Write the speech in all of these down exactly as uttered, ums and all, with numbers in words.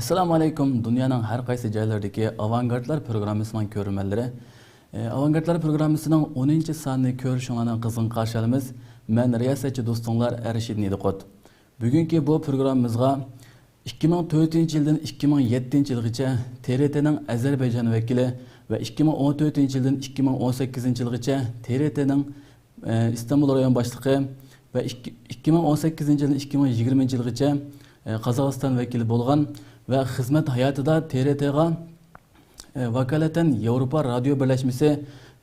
ئەسسالامۇ ئەلەيكۇم، دۇنيانىڭ ھەر قايسى جايلىرىدىكى ئاۋانگارتلار پروگراممىسىنىڭ كۆرۈرمەنلىرى. ئە، ئاۋانگارتلار پروگراممىسىنىڭ ئونىنچى سانىنى كۆرۈشۈڭلارنى قىزغىن قارشى ئالىمىز. مەن رىياسەتچى دوستۇڭلار ئەرشىد نىدىقۇت. بۈگۈنكى بۇ پروگراممىمىزغا ئىككى مىڭ تۆتىنچى يىلدىن ئىككى مىڭ يەتتىنچى يىلغىچە تې رې تېنىڭ ئەزەربەيجان ۋەكىلى ۋە ئىككى مىڭ ئون تۆتىنچى يىلدىن ئىككى مىڭ ئون سەككىزىنچى يىلغىچە تې رې تېنىڭ، ئە، ئىستانبۇل رايون باشلىقى ۋە ئىككى، ئىككى مىڭ ئون سەككىزىنچى يىلدىن ئىككى مىڭ يىگىرمىنچى يىلغىچە، ئە، قازاقىستان ۋەكىلى بولغان ۋە خىزمەت ھاياتىدا تې رې تېغا، ئە، ۋاكالىتەن ياۋروپا رادىيو بىرلەشمىسى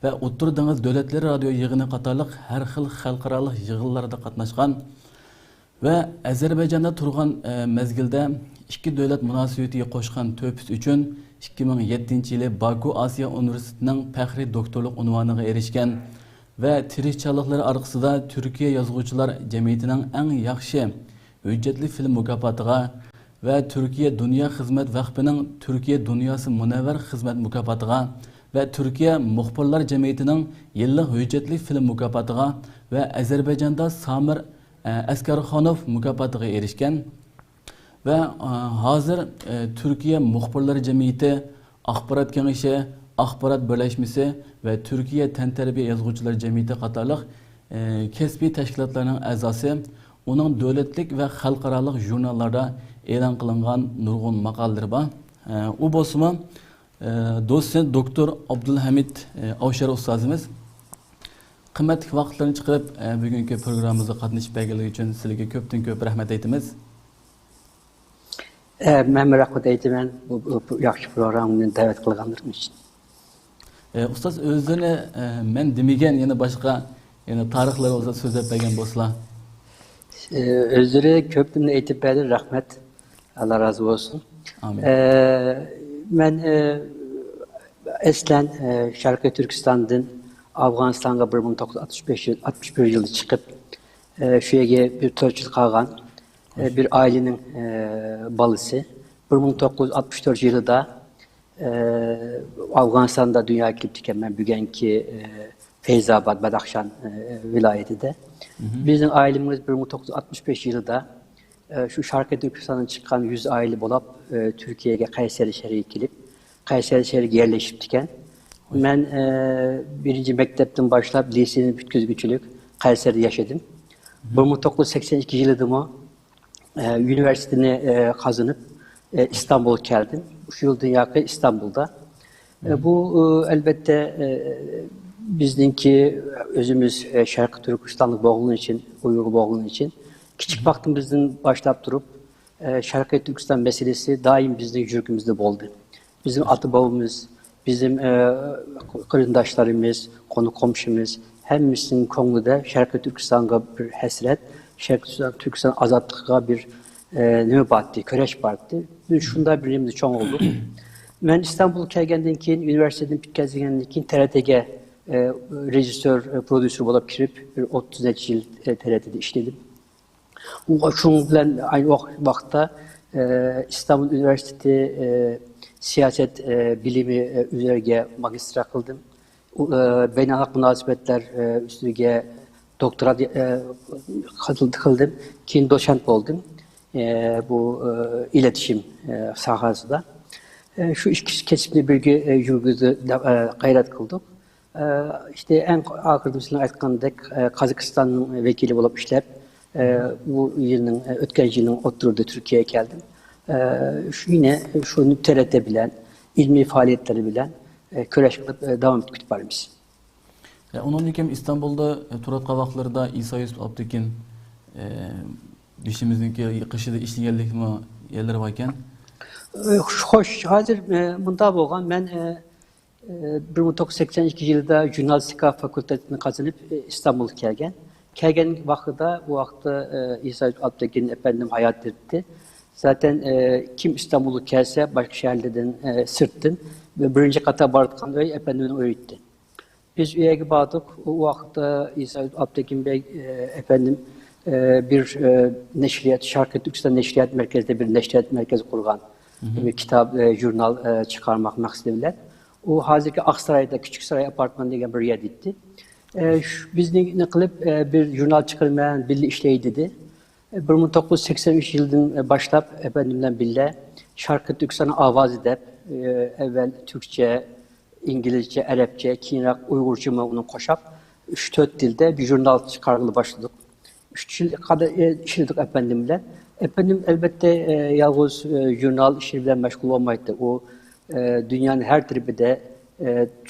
ۋە ئوتتۇرا دېڭىز دۆلەتلىرى رادىيو يىغىنى قاتارلىق ھەر خىل خەلقئارالىق يىغىنلاردا قاتناشقان ۋە ئەزەربەيجاندا تۇرغان، ئە، مەزگىلدە ئىككى دۆلەت مۇناسىۋىتىگە قوشقان تۆھپىسى ئۈچۈن ئىككى مىڭ يەتتىنچى يىلى باكۇ ئاسىيا ئۇنىۋېرسىتېتىنىڭ پەخرىي دوكتورلۇق ئۇنۋانىغا ئېرىشكەن ۋە تىرىشچانلىقلىرى ئارقىسىدا تۈركىيە يازغۇچىلار جەمئىيىتىنىڭ ئەڭ ياخشى ھۆججەتلىك فىلىم مۇكاپاتىغا ۋە تۈركىيە دۇنيا خىزمەت ۋەقپىنىڭ تۈركىيە دۇنياسى مۇنەۋۋەر خىزمەت مۇكاپاتىغا ۋە تۈركىيە مۇخبىرلار جەمئىيىتىنىڭ يىللىق ھۆججەتلىك فىلىم مۇكاپاتىغا ۋە ئەزەربەيجاندا سامىر، ئە، ئەسكەرخانوف مۇكاپاتىغا ئېرىشكەن. ۋە، ئە، ھازىر، ئە، تۈركىيە مۇخبىرلار جەمئىيىتى، ئاخبارات كېڭىشى، ئاخبارات بىرلەشمىسى ۋە تۈركىيە تەنتەربىيە يازغۇچىلار جەمئىيىتى قاتارلىق، ئە، كەسپىي تەشكىلاتلارنىڭ ئەزاسى. ئۇنىڭ دۆلەتلىك ۋە خەلقئارالىق ژۇرناللاردا ئېلان قىلىنغان نۇرغۇن ماقالىلىرى بار. ئە، ئۇ بولسىمۇ، ئە، دوتسېنت دوكتور ئابدۇلھەمىد، ئە، ئاۋشار ئۇستازىمىز قىممەتلىك ۋاقىتلىرىنى چىقىرىپ، ئە، بۈگۈنكى پروگراممىمىزغا قاتنىشىپ بەرگەنلىكى ئۈچۈن سىلەرگە كۆپتىن كۆپ رەھمەت ئېيتىمىز. ئە، مەنمۇ رەھمەت ئېيتىمەن بۇ، بۇ، بۇ ياخشى پروگراممىنى دەۋەت قىلغانلىرىڭ ئۈچۈن. ئە، ئۇستاز ئۆزلىرىنى، ئە، مەن دېمىگەن يەنە باشقا، يەنە تارىخلىرى بولسا سۆزلەپ بەرگەن بولسىلا. ئە، ئۆزلىرى كۆپتىن ئېيتىپ بەردى، رەھمەت. ئاللا رازى بولسۇن. ئامىن. ئە، مەن، ئە، ئەسلەن، ئە، شەرقىي تۈركىستاندىن ئافغانىستانغا بىر مىڭ توققۇز يۈز ئاتمىش بەش يىل، ئاتمىش بىر يىلدا چىقىپ، ئە، شۇ يەرگە بىر تۆت يىل قالغان، ئە، بىر ئائىلىنىڭ، ئە، بالىسى. بىر مىڭ توققۇز يۈز ئاتمىش تۆت يىلىدا، ئە، ئافغانىستاندا دۇنياغا كېلىپتۇ ئىكەنمەن، بۈگۈنكى، ئە، فەيزاباد، باداخشان، ئە، ۋىلايىتىدە. بىزنىڭ ئائىلىمىز بىر مىڭ توققۇز يۈز ئاتمىش بەش يىلىدا، ئە، شۇ شەرقىي تۈركىستاندىن چىققان يۈز ئائىلە بولۇپ، ئە، تۈركىيەگە قەيسەرى شەھىرىگە كېلىپ، قەيسەرى شەھىرىگە يەرلىشىپتىكەن. مەن، ئە، بىرىنچى مەكتەپتىن باشلاپ لىسېينى پۈتكۈزگۈچىلىك قەيسەردە ياشىدىم. بىر مىڭ توققۇز يۈز سەكسەن ئىككى يىلىدىمۇ ئە، ئۇنىۋېرسىتېتنى، ئە، قازىنىپ، ئە، ئىستانبۇلغا كەلدىم. ئۈچ يىلدىن ياقى ئىستانبۇلدا. ئە، بۇ، ئە، ئەلبەتتە، ئە، بىزنىڭكى ئۆزىمىز، ئە، شەرقىي تۈركىستانلىق بولغىنى ئۈچۈن، ئۇيغۇر بولغىنى ئۈچۈن، كىچىك ۋاقتىمىزدىن باشلاپ تۇرۇپ، ئە، شەرقىي تۈركىستان مەسىلىسى دائىم بىزنىڭ يۈرىكىمىزدە بولدى. بىزنىڭ ئاتا-بوۋىمىز، بىزنىڭ، ئە، قېرىنداشلىرىمىز، قونا-قومشىمىز، ھەممىسىنىڭ كۆڭلىدە شەرقىي تۈركىستانغا بىر ھەسرەت، شەرقىي تۈركىستان، تۈركىستان ئازادلىقىغا بىر، ئە، نېمە بارتتى، كۈرەش بارتتى. بىز شۇنداق بىر نېمىدە چوڭ بولدۇق. مەن ئىستانبۇلغا كەلگەندىن كېيىن، ئۇنىۋېرسىتېتنى پۈتكۈزگەندىن كېيىن تې رې تېگە، ئە، رېژىسسور، ئە، پروديۇسېر بولۇپ كىرىپ، بىر ئوتتۇز نەچچە يىل، ئە، تې رې تېدە ئىشلىدىم. شۇنىڭ بىلەن ئاينى ۋاق-، ۋاقىتتا، ئە، ئىستانبۇل ئۇنىۋېرسىتېتى، ئە، سىياسەت، ئە، بىلىمى، ئە، ئۈزرىگە ماگىستىرا قىلدىم. ئۇ، ئە، بەينەلخەلق مۇناسىۋەتلەر، ئە، ئۈستىگە دوكتورات، ئە، قىل-، قىلدىم. كېيىن دوتسېنت بولدۇم. ئە، بۇ، ئە، ئىلېتىشىم، ئە، ساھەسىدە. ئە، شۇ ئىككى كەسىپنى بىرگە، ئە، يۈرگۈزدى، ئە، غەيرەت قىلدۇق. ئە، ئىشتە ئەڭ ئاخىرىدا سىلەر ئېيتقاندەك، ئە، قازاقىستاننىڭ ۋەكىلى بولۇپ ئىشلەپ، ئە، بۇ يىلنىڭ، ئە، ئۆتكەن يىلنىڭ ئوتتۇرىدا تۈركىيەگە كەلدىم. ئە، شۇ يەنە شۇ تې رې تې بىلەن، ئىلمىي پائالىيەتلىرى بىلەن، ئە، كۈرەش قىلىپ، ئە، داۋام ئېتىپ كېتىپ بارىمىز. ئە، ئۇنىڭدىن كېيىن ئىستانبۇلدا، ئە، تۇرۇۋاتقان ۋاقىتلىرىدا ئىسا يۈسۈپ ئابدۇكىن، ئە، بېشىمىزنىڭكى قېشىدا ئىشلىگەنلىكمۇ يەرلىرى باركەن. ئە، خوش، ھازىر، ئە، مۇنداق بولغان، مەن، ئە، ئە، بىر مىڭ توققۇز يۈز سەكسەن ئىككى يىلىدا ژۇرنالىستىكا فاكۇلتېتىنى قازىنىپ، ئە، ئىستانبۇلغا كەلگەن. كەلگەن ۋاقتىدا، ئۇ ۋاقىتتا، ئە، ئىسا ئابدۇكىن ئەپەندىم ھاياتىيدى. زاتەن، ئە، كىم ئىستانبۇلغا كەلسە، باشقا شەھەرلەردىن، ئە، سىرتتىن، بىرىنچى قاتار بارىدىغان ئۆي ئەپەندىمنىڭ ئۆيى ئىدى. بىز ئۇ يەرگە باردۇق. ئۇ ۋاقىتتا ئىسا ئابدۇكىن بەگ، ئە، ئەپەندىم، ئە، بىر، ئە، نەشرىيات، شەرقىي تۈركىستان نەشرىيات مەركەزىدە بىر نەشرىيات مەركىزى قۇرغان. بىر كىتاب، ئە، ژۇرنال، ئە، چىقارماق مەقسىتى بىلەن. ئۇ ھازىرقى ئاقسارايدا، كىچىك ساراي ئاپارتمان دېگەن بىر يەردە ئىدى. ئە، شۇ، بىزنى نېمە قىلىپ، ئە، بىر ژۇرنال چىقىرىمەن، بىللە ئىشلەي دېدى. ئە، بىر مىڭ توققۇز يۈز سەكسەن ئۈچ يىلىدىن، ئە، باشلاپ ئەپەندىم بىلەن بىللە، شەرقىي تۈركىستان ئاۋازى دەپ، ئەۋۋەل تۈركچە، ئىنگلىزچە، ئەرەبچە، كېيىنرەك ئۇيغۇرچىمۇ ئۇنى قوشاپ، ئۈچ تۆت تىلدا بىر ژۇرنال چىقارغىلى باشلىدۇق. ئۈچ يىل قەدەر ئىشلىدۇق ئەپەندىم بىلەن. ئەپەندىم، ئەلۋەتتە، يالغۇز ژۇرنال ئىشى بىلەن مەشغۇل بولمايتتى. ئۇ دۇنيانىڭ ھەر تەرىپىدە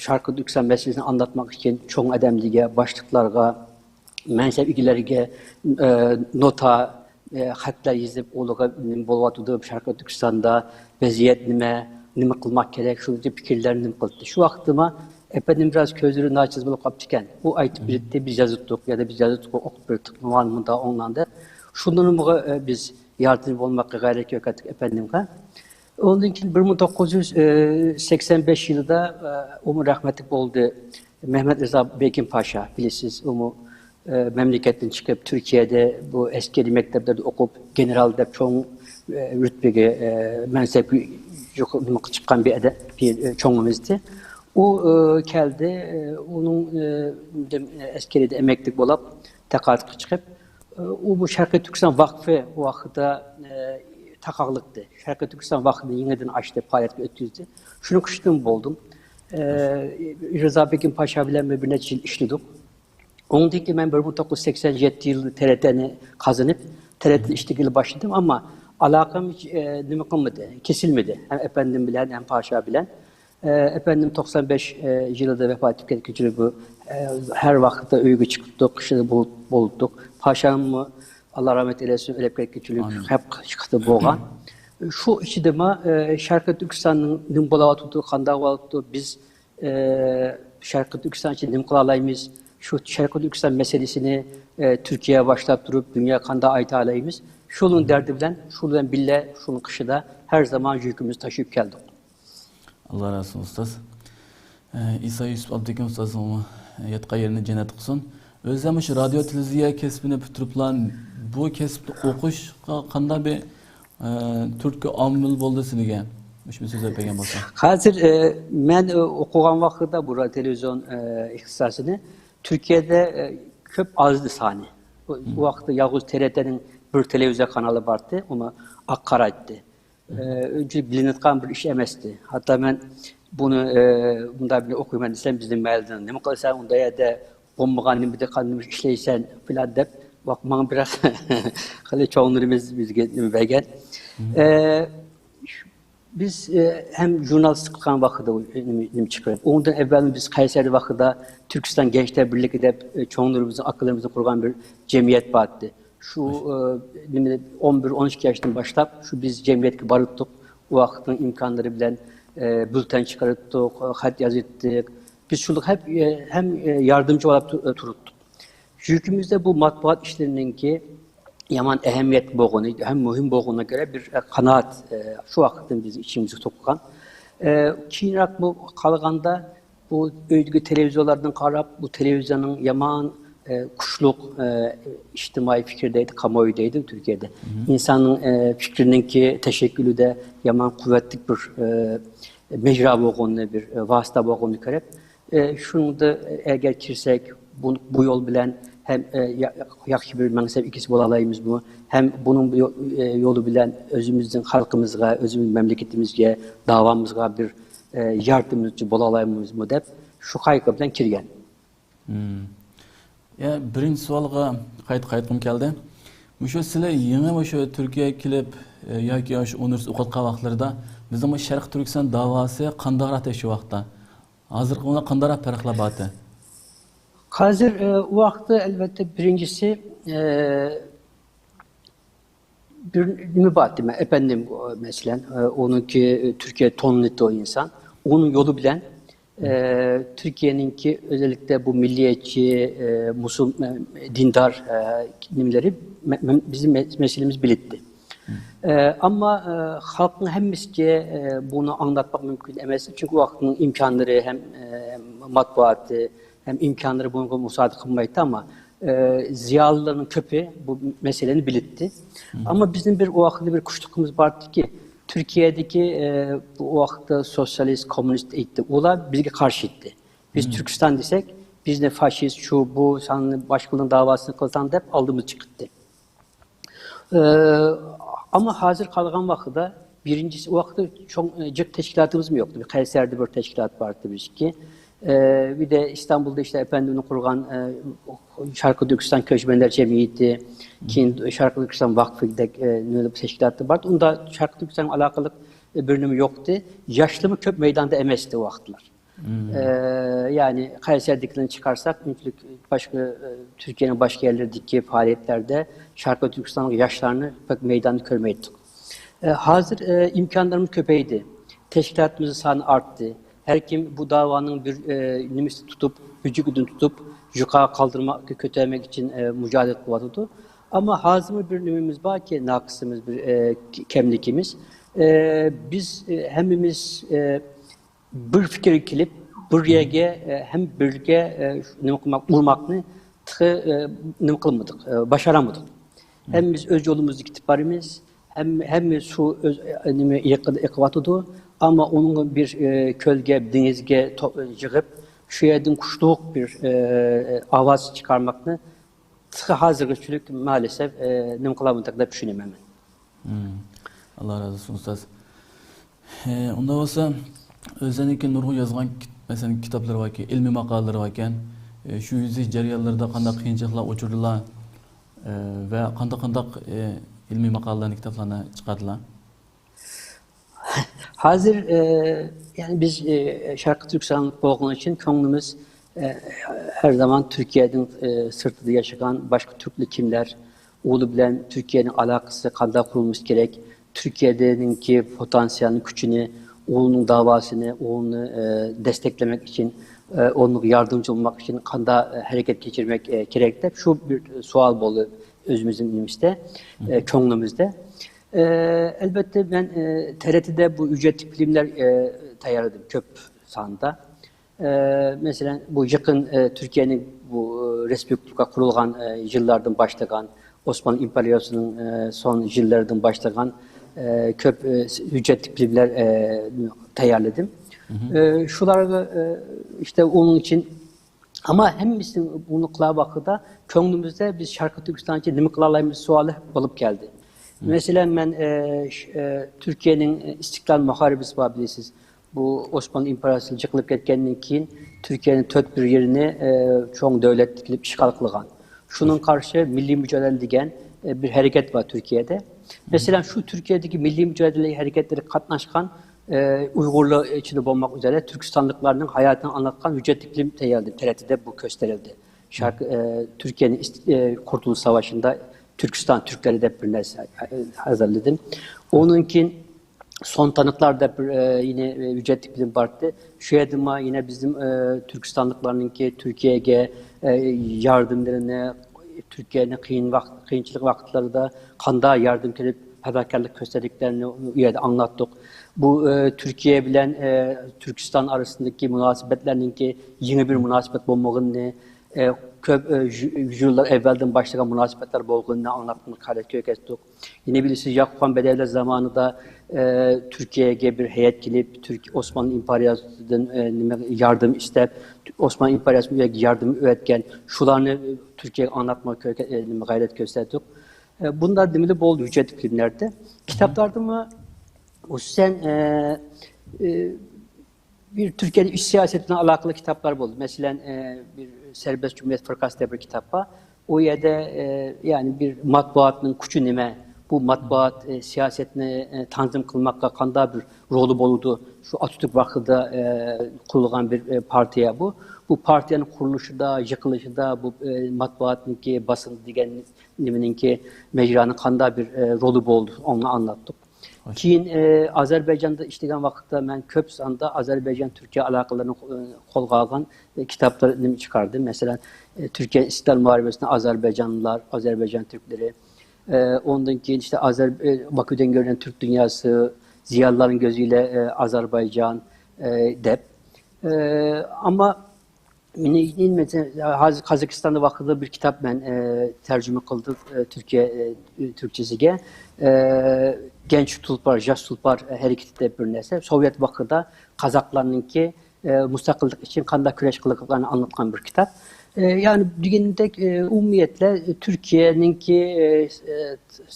شەرقىي تۈركىستان مەسىلىسىنى ئاڭلاتماق ئۈچۈن چوڭ ئادەملەرگە، باشلىقلارغا، مەنسەپ ئىگىلىرىگە نوتا، خەتلەر يېزىپ، ئۇلارغا نېمە بولۇۋاتىدۇ، شەرقىي تۈركىستاندا ۋەزىيەت نېمە، نېمە قىلماق كېرەك، شۇ پىكىرلەرنى نېمە قىلدى. شۇ ۋاقىتتىما ئەپەندىم بىراز كۆزلىرى ناچىز بولۇپ قاپتىكەن. ئۇ ئېيتىپ بېرەتتى، بىز يازاتتۇق يا بىز يازاتتۇق، ئوقۇپ بېرىتتۇق، مانا مۇنداق ئوڭلان دەپ. شۇندىن بىز ياردىمى بولماققا غەيرەت كۆرسەتتۇق ئەپەندىمگە. ئۇنىڭدىن كېيىن بىر مىڭ توققۇز يۈز سەكسەن بەش يىلىدا ئۇمۇ رەھمەتلىك بولدى. مەھمەت رىزا بېگىم پاشا، بىلىسىز، ئۇمۇ مەملىكەتتىن چىقىپ، تۈركىيەدە بۇ ئەسكىرىي مەكتەپلەردە ئوقۇپ، گېنېرال دەپ چوڭ رۈتبىگە مەنسەپكە يۇقىرى چىققان بىر ئادەم، بىر چوڭىمىزدى. ئۇ كەلدى، ئۇنىڭ ئەسكىرىيدە ئەمەكلىك بولۇپ، تەقاعۇتقا چىقىپ، ئۇ بۇ شەرقىي تۈركىستان ۋاقفى ۋاقتىدا تاقاقلىقتى. شەرقىي تۈركىستان ۋاقفىنى يېڭىدىن ئاچتى، پائالىيەتكە ئۆتكۈزدى. شۇنىڭ قىشتىن بولدۇم. رىزا بېگىم پاشا بىلەن بىر نەچچە يىل ئىشلىدۇق. ئۇنىڭدىن كېيىن مەن بىر مىڭ توققۇز يۈز سەكسەن يەتتە يىلدا تەرەتەنى قازىنىپ، تەرەتەن ئىشلىگىلى باشلىدىم، ئەمما ئالاقەم ھېچ نېمە قىلمىدى، كېسىلمىدى. ھەم ئەپەندىم بىلەن، ھەم پاشا بىلەن. ئەپەندىم توقسان بەش يىلىدا ۋاپات ئېتىپ كەتكۈچىلىك بۇ، ھەر ۋاقىتتا ئۆيگە چىقىپتۇق، قىشىدا بولۇپ، بولۇپتۇق. پاشاممۇ، ئاللا رەھمەت ئەيلەسۇن، ئۆلۈپ كەتكۈچىلىك خەپ قىتى بولغان. شۇ ئىچىدىمۇ شەرقىي تۈركىستاننىڭ نېمە بولۇۋاتىدۇ، قانداق بولۇۋاتىدۇ، بىز شەرقىي تۈركىستان ئۈچۈن نېمە قىلالايمىز؟ شۇ شەرقىي تۈركىستان مەسىلىسىنى تۈركىيە باشلاپ تۇرۇپ، دۇنياغا قانداق ئايتالايمىز؟ شۇنىڭ دەردى بىلەن، شۇ بىلەن بىللە، شۇنىڭ قېشىدا ھەر زامان يۈكىمىزنى تاشىيىپ كەلدۇق. ئاللا رازى بولسۇن ئۇستاز. ئىسا يۈسۈپ ئابدۇكىم ئۇستازنىڭمۇ ياتقان يېرىنى جەننەت قىلسۇن. ئۆزى مۇشۇ رادىيو تېلېۋىزىيە كەسپىنى پۈتتۈرۈپلا بۇ كەسىپنى ئوقۇشقا قانداق بىر تۈرتكە ئامىل بولدى سىلىگە؟ مۇشۇنى سۆزلەپ بەرگەن بولسا. ھازىر مەن ئوقۇغان ۋاقتىدا بۇ رادىيو تېلېۋىزىيون ئىختىساسىنى تۈركىيەدە كۆپ ئازدى سانى. ئۇ ۋاقىتتا يالغۇز تېرېتېنىڭ بىر تېلېۋىزىيە قانالى بارتى، ئۇمۇ ئاق قارايتتى. ئۇنچىلىك بىلىنىدىغان بىر ئىش ئەمەستى. ھەتتا مەن بۇنى مۇنداق بىر ئوقۇيمەن دېسەم، بىزنىڭ مەھەللىدىن نېمە قىلىسەن ئۇندا يەردە، بولمىغان نېمىدە قانداق ئىشلەيسەن فىلان دەپ، ماڭا بىراز خېلى چوڭلىرىمىز بىزگە نېمە بەرگەن. بىز ھەم ژۇرنالىستىك قىلغان ۋاقتىدا نېمە چىقىرىپ، ئۇنىڭدىن ئەۋۋەل بىز قەيسەردە ۋاقتىدا تۈركىستان گەنچلەر بىرلىكى دەپ چوڭلىرىمىزنىڭ، ئاكىلىرىمىزنىڭ قۇرغان بىر جەمئىيەت بار ئىدى. شۇ نېمە، ئون بىر، ئون ئىككى ياشتىن باشلاپ شۇ بىز جەمئىيەتكە باراتتۇق. ئۇ ۋاقىتنىڭ ئىمكانلىرى بىلەن بۈلتەن چىقىراتتۇق، خەت يازاتتۇق. بىز شۇنداق ھەم ھەم ياردەمچى بولاپ تۇراتتۇق. يۈرىكىمىزدە بۇ مەتبۇئات ئىشلىرىنىڭكى يامان ئەھمىيەتلىك بولغىنى ھەم مۇھىم بولغىنىغا كۆرە بىر قانائەت شۇ ۋاقىتتىن بىز ئىچىمىزگە سوققان. كېيىنرەك بۇ قالغاندا بۇ ئۆيدىكى تېلېۋىزورلاردىن قاراپ، بۇ تېلېۋىزورنىڭ يامان كۈچلۈك ئىجتىمائىي پىكىر دەيدۇ، كامۇئويۇ دەيدۇ تۈركىيەدە. ئىنساننىڭ پىكرىنىڭكى تەشەككۈلىدە يامان قۇۋۋەتلىك بىر مەجرا بولغىنىنى، بىر ۋاسىتە بولغىنىنى كۆرۈپ، شۇنىڭدا ئەگەر كىرسەك، بۇ، بۇ يول بىلەن ھەم ياخشى بىر مەنسەپ ئىگىسى بولالايمىزمۇ؟ ھەم بۇنىڭ يولى بىلەن ئۆزىمىزنىڭ خەلقىمىزگە، ئۆزىمىزنىڭ مەملىكىتىمىزگە، داۋامىزغا بىر ياردىمىمىزچى بولالايمىزمۇ دەپ شۇ قايغۇ بىلەن كىرگەن. يا، بىرىنچى سوئالغا قايتا قايتقۇم كەلدى. مۇشۇ سىلەر يېڭى مۇشۇ تۈركىيەگە كېلىپ، ئە، ياكى ئاشۇ ئۇنىۋېرسىتېت ئوقۇۋاتقان ۋاقىتلىرىدا بىزنىڭ بۇ شەرقىي تۈركىستان داۋاسى قانداقراق ئىدى شۇ ۋاقىتتا؟ ھازىرقى بۇنىڭ قانداقراق پەرقلەر بار ئىدى؟ ھازىر، ئە، ئۇ ۋاقىتتا ئەلۋەتتە بىرىنچىسى، ئە، بىر نېمە بار دېمە، ئەپەندىم، مەسىلەن، ئۇنىڭكى تۈركىيە تونۇلىدۇ ئىنسان. ئۇنىڭ يولى بىلەن، تۈركىيەنىڭكى ئۆزەللىكتە بۇ مىللىيەتچى، مۇسۇل-، دىندار نېمىلىرى بىزنىڭ مەسىلىمىز بىلىتتى. ئەمما خەلقنىڭ ھەممىسىگە بۇنى ئاڭلاتماق مۇمكىن ئەمەس، چۈنكى ۋاقىتنىڭ ئىمكانلىرى ھەم مەتبۇئاتى، ھەم ئىمكانلىرى بۇنىڭغا مۇسادىقە قىلمايتتى، ئەمما، ئە، زىيالىيلارنىڭ كۆپى بۇ مەسىلىنى بىلىتتى. ئەمما بىزنىڭ بىر ئۇ ۋاقىتتا بىر كۈچلۈكىمىز بار ئىدىكى، تۈركىيەدىكى، ئە، بۇ ۋاقىتتا سوتسىيالىست، كوممۇنىست ئىدى. ئۇلار بىزگە قارشى ئىدى. بىز تۈركىستان دېسەك، بىزنى فاشىست، شۇ، بۇ، سەن باشقىلارنىڭ داۋاسىنى قىلساڭ دەپ ئالدىمىزغا چىقىتتى. ئە، ئەمما ھازىر قالغان ۋاقتىدا بىرىنچىسى، ئۇ ۋاقىتتا چوڭ، ئە، جىق تەشكىلاتىمىزمۇ يوقتى. قەيسەردە بىر تەشكىلات باردى، بىر ئىككى. ئە، بىر دە ئىستانبۇلدا ئىشلەر ئەپەندىمنىڭ قۇرغان، ئە، شەرقىي تۈركىستان كۆچمەنلەر جەمئىيىتى، كېيىن شەرقىي تۈركىستان ۋاقفىدەك، ئە، نېمە تەشكىلاتلار باردى. ئۇندا شەرقىي تۈركىستانغا ئالاقىلىق، ئە، بىر نېمە يوقتى. ياشلىرمۇ كۆپ مەيداندا ئەمەستى ئۇ ۋاقىتلار. ئە، يەنى قەيسەردىكىلەرنى چىقارساق، ئۈنچىلىك باشقا، ئە، تۈركىيەنىڭ باشقا يەرلىرىدىكى پائالىيەتلەردە شەرقىي تۈركىستانلىق ياشلارنى بەك مەيداندا كۆرمەيتتۇق. ئە، ھازىر، ئە، ئىمكانلىرىمىز كۆپەيدى. تەشكىلاتىمىزنىڭ سانى ئارتتى. ھەر كىم بۇ داۋانىڭ بىر، ئە، نېمىسىنى تۇتۇپ، بۆجىكىدىن تۇتۇپ، يۇقىرىغا قالدۇرما-، كۆتەرمەك ئۈچۈن، ئە، مۇجادىلە قىلىۋاتىدۇ. ئەمما ھازىرمۇ بىر نېمىمىز باركى، ناقىسىمىز، بىر، ئە، كەملىكىمىز. ئە، بىز، ئە، ھەممىمىز، ئە، بىر پىكىرگە كېلىپ، بىر يەرگە، ئە، ھەم بىرگە، ئە، نېمە قىلماق، ئۇرماقنى تېخى، ئە، نېمە قىلمىدۇق، ئە، باشارالمىدۇق. ھەممىمىز ئۆز يولىمىزدا كېتىپ بارىمىز. ھەم-، ھەممە سۇ ئۆز، ئە، نېمە، ئېقىدە ئېقىۋاتىدۇ. ئەمما ئۇنىڭ بىر، ئە، كۆلگە، دېڭىزگە تو-، يىغىپ، شۇ يەردىن قۇشلۇق بىر، ئە، ئاۋاز چىقارماقنى تېخى ھازىرغىچىلىك مائەلەسەف، ئە، نېمە قىلالمىدۇق دەپ چۈشىنىمەن مەن. ئاللا رازى بولسۇن ئۇستاز. ئۇنداق بولسا، ئۆزىنىڭكى نۇرغۇن يازغان كىت-، مەسىلەن، كىتابلىرى باركەن، ئىلمىي ماقالىلىرى باركەن. شۇ يېزىش جەريانلىرىدا قانداق قىيىنچىلىقلار ئۇچرىدىلار ۋە قانداق قانداق ئىلمىي ماقالىلەرنى، كىتابلارنى چىقاردىلار؟ ھازىر، ئە، يەنى بىز، ئە، شەرقىي تۈركىستان بولغىنى ئۈچۈن كۆڭلىمىز، ئە، ھەر زامان تۈركىيەدىن، ئە، سىرتىدا ياشىغان باشقا تۈركلەر كىملەر، ئۇلار بىلەن تۈركىيەنىڭ ئالاقىسى قانداق قۇرۇلمىسى كېرەك، تۈركىيەدىكى پوتېنسىيالنى، كۈچىنى، ئۇلارنىڭ داۋاسىنى، ئۇلارنى، ئە، دەستەكلىمەك ئۈچۈن، ئە، ئۇلارغا ياردەمچى بولماق ئۈچۈن قانداق، ئە، ھەرىكەت كەچۈرمەك، ئە، كېرەك دەپ شۇ بىر سوئال بولدى ئۆزىمىزنىڭ نېمىسىدە، ئە، كۆڭلىمىزدە. ئە، ئەلبەتتە، مەن، ئە، تەرەتىدە بۇ ھۆججەتلىك فىلىملەر، ئە، تەييارلىدىم كۆپ ساندا. ئە، مەسىلەن، بۇ يېقىن، ئە، تۈركىيەنىڭ بۇ، ئە، رېسپۇبلىكا قۇرۇلغان، ئە، يىللاردىن باشلىغان، ئوسمانلى ئىمپېرىيەسىنىڭ، ئە، سون يىللىرىدىن باشلىغان، ئە، كۆپ، ئە، ھۆججەتلىك فىلىملەر، ئە، تەييارلىدىم. ئە، شۇلارغا، ئە، ئىشتە ئۇنىڭ ئۈچۈن، ئەمما ھەممىسى بۇنى قىلار ۋاقتىدا كۆڭلىمىزدە بىز شەرقىي تۈركىستان ئۈچۈن نېمە قىلالايمىز سوئالى بولۇپ كەلدى. مەسىلەن، مەن، ئە، ش-، ئە، تۈركىيەنىڭ، ئە، ئىستىقلال مۇھارىبىسى بار، بىلىسىز. بۇ ئوسمانلى ئىمپېرىيەسى يىقىلىپ كەتكەندىن كېيىن تۈركىيەنىڭ تۆت بىر يېرىنى، ئە، چوڭ دۆلەتكە كېلىپ ئىشغال قىلغان. شۇنىڭغا قارشى مىللىي مۇجادىلە دېگەن، ئە، بىر ھەرىكەت بار تۈركىيەدە. مەسىلەن، شۇ تۈركىيەدىكى مىللىي مۇجادىلە ھەرىكەتلىرىگە قاتناشقان، ئە، ئۇيغۇرلار ئىچىدە بولماق ئۈزرە تۈركىستانلىقلارنىڭ ھاياتىنى ئاڭلاتقان ھۆججەتلىك فىلىم تەييارلىدىم. تەرەتىدە بۇ كۆستۈرۈلدى. شەرق-، ئە، تۈركىيەنىڭ ئىست-، ئە، قۇرتۇلۇش ساۋاشىدا تۈركىستان تۈركلىرى دەپ بىر نەرسە، ئە، ھازىرلىدىم. ئۇنىڭ كېيىن سون تانىقلار دەپ بىر، ئە، يەنە، ئە، ھۆججەتلىك فىلىم بارتتى. شۇ يەردىمۇ يەنە بىزنىڭ، ئە، تۈركىستانلىقلارنىڭكى تۈركىيەگە، ئە، ياردىملىرىنى، تۈركىيەنىڭ قىيىن ۋاقىت، قىيىنچىلىق ۋاقىتلىرىدا قانداق ياردەم قىلىپ، پەداكارلىق كۆرسەتكەنلىكلەرنى ئۇ يەردە ئاڭلاتتۇق. بۇ، ئە، تۈركىيە بىلەن، ئە، تۈركىستان ئارىسىدىكى مۇناسىۋەتلەرنىڭكى يېڭى بىر مۇناسىۋەت بولمىغىنىنى، ئە، كۆپ، ئە، يۈ-، يۈز يىللار ئەۋۋەلدىن باشلىغان مۇناسىۋەتلەر بولغىنىنى ئاڭلاتقىنى قارا كۆرسەتتۇق. يەنە بىرسى، ياقۇپخان بەدەۋىيلەر زامانىدا، ئە، تۈركىيەگە بىر ھەيئەت كېلىپ، تۈرك-، ئوسمانلى ئىمپېرىيەسىدىن، ئە، نېمە، ياردەم ئىستەپ، ئوسمانلى ئىمپېرىيەسى بۇ يەرگە ياردەم ئەۋەتكەن. شۇلارنى تۈركىيەگە ئاڭلاتما كۆرگە-، ئە، نېمە، غەيرەت كۆرسەتتۇق. ئە، بۇنداق نېمىلەر بولدى ھۆججەتلىك فىلىملەردە. كىتابلاردىمۇ، خۇسۇسەن، ئە، ئە، بىر تۈركىيەنىڭ ئىچ سىياسىتى بىلەن ئالاقىلىق كىتابلار بولدى. مەسىلەن، ئە، بىر سەربەست جۇمھۇرىيەت فىرقاسى دەپ بىر كىتاب بار. ئۇ يەردە، ئە، يەنى بىر ماتبۇئاتنىڭ كۈچى نېمە، بۇ ماتبۇئات، ئە، سىياسەتنى، ئە، تەنزىم قىلماققا قانداق بىر رولى بولىدۇ؟ شۇ ئاتاتۈرك ۋاقتىدا، ئە، قۇرۇلغان بىر، ئە، پارتىيە بۇ. بۇ پارتىيەنىڭ قۇرۇلۇشىدا، يىقىلىشىدا، بۇ، ئە، ماتبۇئاتنىڭكى باسىدۇ دېگەن نېمىنىڭكى، مەجرانىڭ قانداق بىر، ئە، رولى بولدى، ئۇنى ئاڭلاتتۇق. كېيىن، ئە، ئازەربەيجاندا ئىشلىگەن ۋاقىتتا مەن كۆپ ساندا ئازەربەيجان تۈركىيە ئالاقىلىرىنى، ئە، قولغا ئالغان، ئە، كىتابلار نېمە چىقاردىم. مەسىلەن، ئە، تۈركىيە ئىستىقلال مۇھارىبىسىنى ئازەربەيجانلار، ئازەربەيجان تۈركلىرى، ئە، ئۇندىن كېيىن ئىشتە ئازەر-، ئە، باكۇدىن كۆرۈنگەن تۈرك دۇنياسى، زىيالىيلارنىڭ كۆزى ئىلە، ئە، ئازەربايجان، ئە، دەپ. ئە، ئەمما مېنى، مېنى، ھازىر قازاقىستاندا ۋاقتىدا بىر كىتاب مەن، ئە، تەرجىمە قىلدىم، ئە، تۈركىيە، ئە، تۈركچىسىگە. ئە، گەنچ تۇلپار، ژاس تۇلپار ھەرىكىتى دەپ بىر نەرسە. سوۋېت ۋاقتىدا قازاقلارنىڭكى، ئە، مۇستەقىللىق ئۈچۈن قانداق كۈرەش قىلغانلىقلارنى ئاڭلاتقان بىر كىتاب. ئە، يەنى دېگىنىمدەك، ئە، ئومۇمىيەتلە تۈركىيەنىڭكى، ئە، ئە،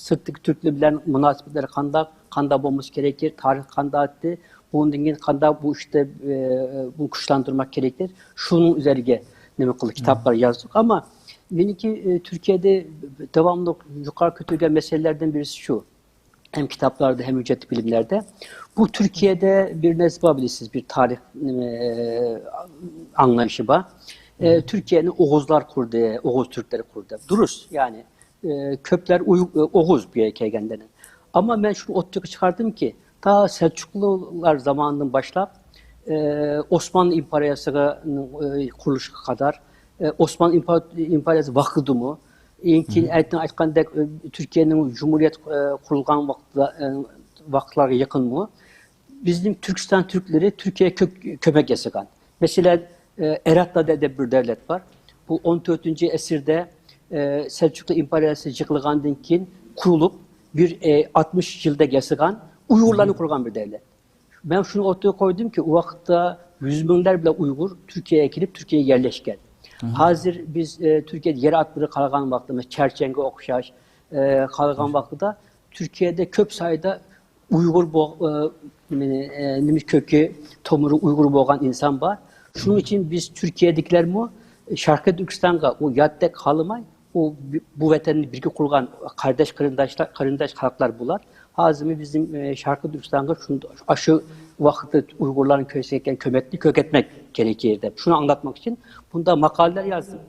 سىرتتىكى تۈركلەر بىلەن مۇناسىۋەتلىرى قانداق، قانداق بولمىسى كېرەك، تارىخ قانداق ئۆتتى، بۇندىن كېيىن قانداق بۇ ئىشتا، ئە، بۇنى كۈچلەندۈرمەك كېرەكتۇر. شۇنىڭ ئۈزەرىگە نېمە قىلدى، كىتابلار يازدۇق. ئەمما مېنىڭكى، ئە، تۈركىيەدە داۋاملىق يۇقىرى كۆتۈرگەن مەسىلىلەردىن بىرسى شۇ. ھەم كىتابلاردا، ھەم ھۆججەتلىك بىلىملەردە. بۇ تۈركىيەدە بىر نەرسە بار، بىلىسىز، بىر تارىخ، نېمە، ئاڭلايىشى بار. ئە، تۈركىيەنى ئوغۇزلار قۇردى، ئوغۇز تۈركلەر قۇردى. دۇرۇس، يەنى، ئە، كۆپلەر ئۇي-، ئوغۇز بۇ يەرگە كەلگەندە. ئەمما مەن شۇنى ئوتتۇرىغا چىقاردىمكى، تا سەلچۇقلۇلار زامانىدىن باشلاپ، ئە، ئوسمانلى ئىمپېرىيەسىگە، ئە، قۇرۇلۇشىغا قەدەر، ئە، ئوسمانلى ئىمپا-، ئىمپېرىيەسى ۋاقتىدىمۇ، كېيىن ئەتىڭ ئېيتقاندەك، ئە، تۈركىيەنىڭ جۇمھۇرىيەت، ئە، قۇرۇلغان ۋاقىتلا-، ئە، ۋاقىتلارغا يېقىنمۇ، بىزنىڭ تۈركىستان تۈركلىرى تۈركىيەگە كۆپ، كۆمەك ياسىغان. مەسىلەن، ئە، ئەراتلا دەپ بىر دۆلەت بار. بۇ ئون تۆتىنچى ئەسىردە، ئە، سەلچۇقلۇق ئىمپېرىيەسى يىقىلغاندىن كېيىن قۇرۇلۇپ، بىر، ئە، ئاتمىش يىلدەك ياسىغان، ئۇيغۇرلارنى قۇرغان بىر دۆلەت. مەن شۇنى ئوتتۇرىغا قويدۇمكى، ئۇ ۋاقىتتا يۈز مىڭلار بىلەن ئۇيغۇر تۈركىيەگە كېلىپ، تۈركىيەگە يەرلەشكەن. ھازىر بىز، ئە، تۈركىيەدە يەر ئاتلىرى قارىغان ۋاقتىدا، مەسىلەن، چەرچەنگە ئوخشاش، ئە، قارىغان ۋاقتىدا تۈركىيەدە كۆپ سايدا ئۇيغۇر بو-، ئە، نېمە، ئە، نېمە كۆكى، تومۇرى ئۇيغۇر بولغان ئىنسان بار. شۇنىڭ ئۈچۈن بىز تۈركىيەدىكىلەرمۇ شەرقىي تۈركىستانغا ئۇ ياتتەك خالىماي، ئۇ بۇ ۋەتەننى بىرگە قۇرغان قەرداش قېرىنداشلار، قېرىنداش خەلقلەر بۇلار. ھازىرمۇ بىزنىڭ، ئە، شەرقىي تۈركىستانغا شۇند-، ئاشۇ ۋاقىتتا ئۇيغۇرلارنىڭ كۆرسەتكەن كۆمەكنى كۆرسەتمەك كېرەك دەپ، شۇنى ئاڭلاتماق ئۈچۈن بۇنداق ماقالىلەر يازدىم.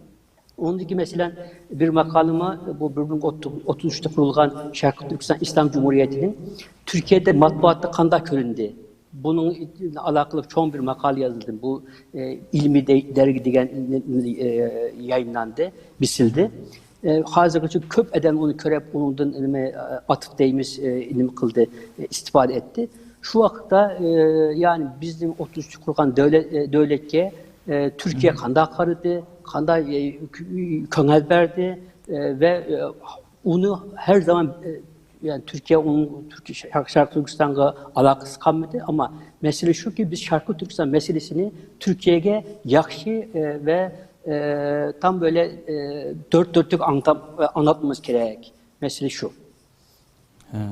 ئۇندىكى، مەسىلەن، بىر ماقالىمۇ، بۇ بىر مىڭ ئوتتۇز ئۈچتە قۇرۇلغان شەرقىي تۈركىستان ئىسلام جۇمھۇرىيىتىنىڭ تۈركىيەدە ماتبۇئاتتا قانداق كۆرۈندى؟ بۇنىڭ ئالاقىلىق چوڭ بىر ماقالە يازدىم. بۇ، ئە، ئىلمىي دە-، دەرگى دېگەن، ئە، يايىنلاندى، بېسىلدى. ئە، ھازىرغىچە كۆپ ئادەم ئۇنى كۆرۈپ، ئۇنىڭدىن نېمە، ئە، ئاتىپ دەيمىز، ئە، نېمە قىلدى، ئە، ئىستىپادە ئەتتى. شۇ ۋاقىتتا، ئە، يەنى بىزنىڭ ئوتتۇز ئۈچ قۇرغان دۆلەت، ئە، دۆلەتكە، ئە، تۈركىيە قانداق قارىدى، قانداق، ئە، كۆ-، كۆڭۈل بەردى، ئە، ۋە، ئە، ئۇنى ھەر زامان، ئە، يەنى تۈركىيە ئۇنىڭ تۈركىيە، شەرق-، شەرقىي تۈركىستانغا ئالاقىسى قالمىدى. ئەمما مەسىلە شۇكى، بىز شەرقىي تۈركىستان مەسىلىسىنى تۈركىيەگە ياخشى، ئە، ۋە، ئە، تام بۆلە، ئە، دۆرت دۆرتلۈك ئاڭلىتىپ، ئاڭلاتمىمىز كېرەك. مەسىلە شۇ. ھە.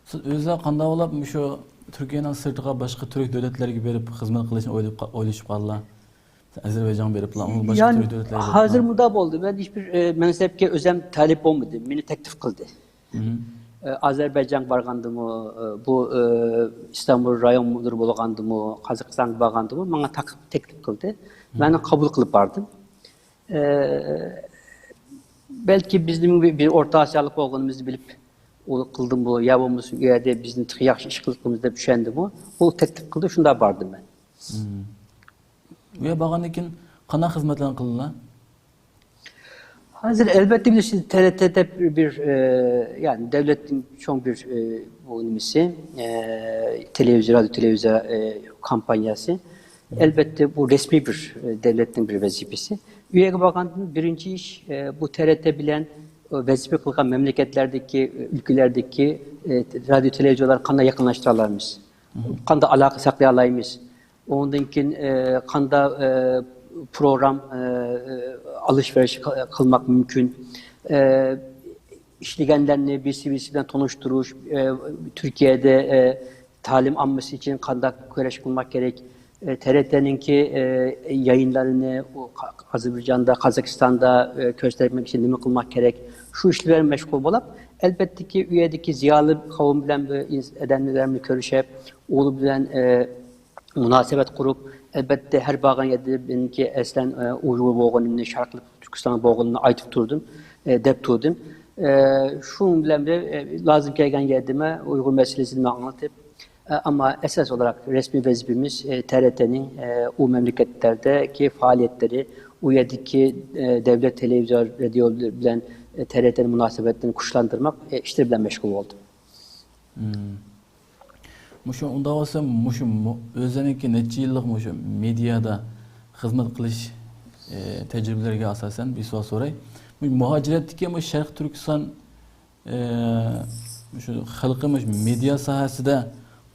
سىز ئۆزىڭىز قانداق بولۇپ مۇشۇ تۈركىيەنىڭ سىرتىغا باشقا تۈرك دۆلەتلەرگە بېرىپ خىزمەت قىلىشنى ئويلاپ قا-، ئويلىشىپ قالدىلا؟ ئەزەربەيجانغا بېرىپلا، ئۇنىڭ باشقا يەنى تۈرك دۆلەتلەرگە ھازىر بېرىپلا. مۇنداق بولدى. مەن ھېچبىر، ئە، مەنسەپكە ئۆزۈم تەلىپ بولمىدىم. مېنى تەكلىپ قىلدى. مم. ئە، ئازەربەيجانغا بارغاندىمۇ، ئە، بۇ، ئە، ئىستانبۇل رايون مۇدىرى بولغاندىمۇ، قازاقىستانغا بارغاندىمۇ ماڭا تەك-، تەكلىپ قىلدى. مم. مەن قوبۇل قىلىپ باردىم. ئە، بەلكى بىزنىڭ بىر، بىر ئورتا ئاسىيالىق بولغىنىمىزنى بىلىپ، ئۇ قىلدىمۇ، يا بولمىسا ئۇ يەردە بىزنى تېخى ياخشى ئىش قىلىپ قىلىمىز دەپ چۈشەندىمۇ، ئۇ تەكلىپ قىلدى، شۇنداق باردىم مەن. مم. ئۇ يەرگە بارغاندىن كېيىن قانداق خىزمەتلەرنى قىلدىلا؟ ھازىر ئەلۋەتتە بىلىسىز، تەرەتتە دەپ بىر، ئە، يەنى دەۋلەتنىڭ چوڭ بىر، ئە، بۇ نېمىسى، ئە، تېلېۋىزىيە، رادىيو تېلېۋىزىيە، ئە، كومپانىيەسى. ئەلۋەتتە بۇ رەسمىي بىر، ئە، دەۋلەتنىڭ بىر ۋەزىپىسى. ئۇ يەرگە بارغاندىن بىرىنچى ئىش، ئە، بۇ تەرەتتە بىلەن، ئە، ۋەزىپە قىلغان مەملىكەتلەردىكى، ئە، ئۆلكىلەردىكى، ئە، رادىيو تېلېۋىزىيەلەرنى قانداق يېقىنلاشتۇرالايمىز؟ قانداق ئالاقە ساقلىيالايمىز؟ ئۇنىڭدىن كېيىن، ئە، قانداق، ئە، پروگرام، ئە، ئە، ئالىش بېرىش قىل-، قىلماق مۇمكىن؟ ئە، ئىشلىگەنلەرنى بىرسى بىرسى بىلەن تونۇشتۇرۇش، ئە، تۈركىيەدە، ئە، تەلىم ئاممىسى ئۈچۈن قانداق كۈرەش قىلماق كېرەك؟ ئە، تەرەتتەنىڭكى، ئە، يايىنلىرىنى ئۇ قا-، ئازەربەيجاندا، قازاقىستاندا، ئە، كۆرسەتمەك ئۈچۈن نېمە قىلماق كېرەك؟ شۇ ئىشلار بىلەن مەشغۇل بولاپ، ئەلۋەتتىكى، ئۇ يەردىكى زىيالىي قەۋم بىلەن بىر ئىنس-، ئادەملەر بىلەن كۆرۈشۈپ، ئۇلار بىلەن، ئە، مۇناسىۋەت قۇرۇپ، ئەلۋەتتە، ھەر بارغان يەردە مېنىڭكى ئەسلەن، ئە، ئۇيغۇر بولغىنىمنى، شەرقىي تۈركىستان بولغىنىمنى ئېيتىپ تۇردۇم، ئە، دەپ تۇردۇم. ئە، شۇنىڭ بىلەن بىر، ئە، لازىم كەلگەن يەردىمۇ ئۇيغۇر مەسىلىسىنى ئاڭلىتىپ، ئە، ئەمما ئاساس ئولاراق رەسمىي ۋەزىپىمىز، ئە، تەرەتتەنىڭ، ئە، ئۇ مەملىكەتلەردىكى پائالىيەتلىرى، ئۇ يەردىكى، ئە، دەۋلەت تېلېۋىزىيە، رادىيو بىلەن، ئە، تەرەتتەنىڭ مۇناسىۋەتلىرىنى كۈچلەندۈرمەك، ئە، ئىشلىرى بىلەن مەشغۇل بولدۇم. مم. مۇشۇ ئۇنداق بولسا، مۇشۇ مۇ-، ئۆزىنىڭكى نەچچە يىللىق مۇشۇ مېدىيادا خىزمەت قىلىش، ئى، تەجرىبىلىرىگە ئاساسەن بىر سوئال سوراي. مۇ-، مۇھاجىرەتتىكى مۇ شەرقىي تۈركىستان، ئى، مۇشۇ خەلقى مۇشۇ مېدىيا ساھەسىدە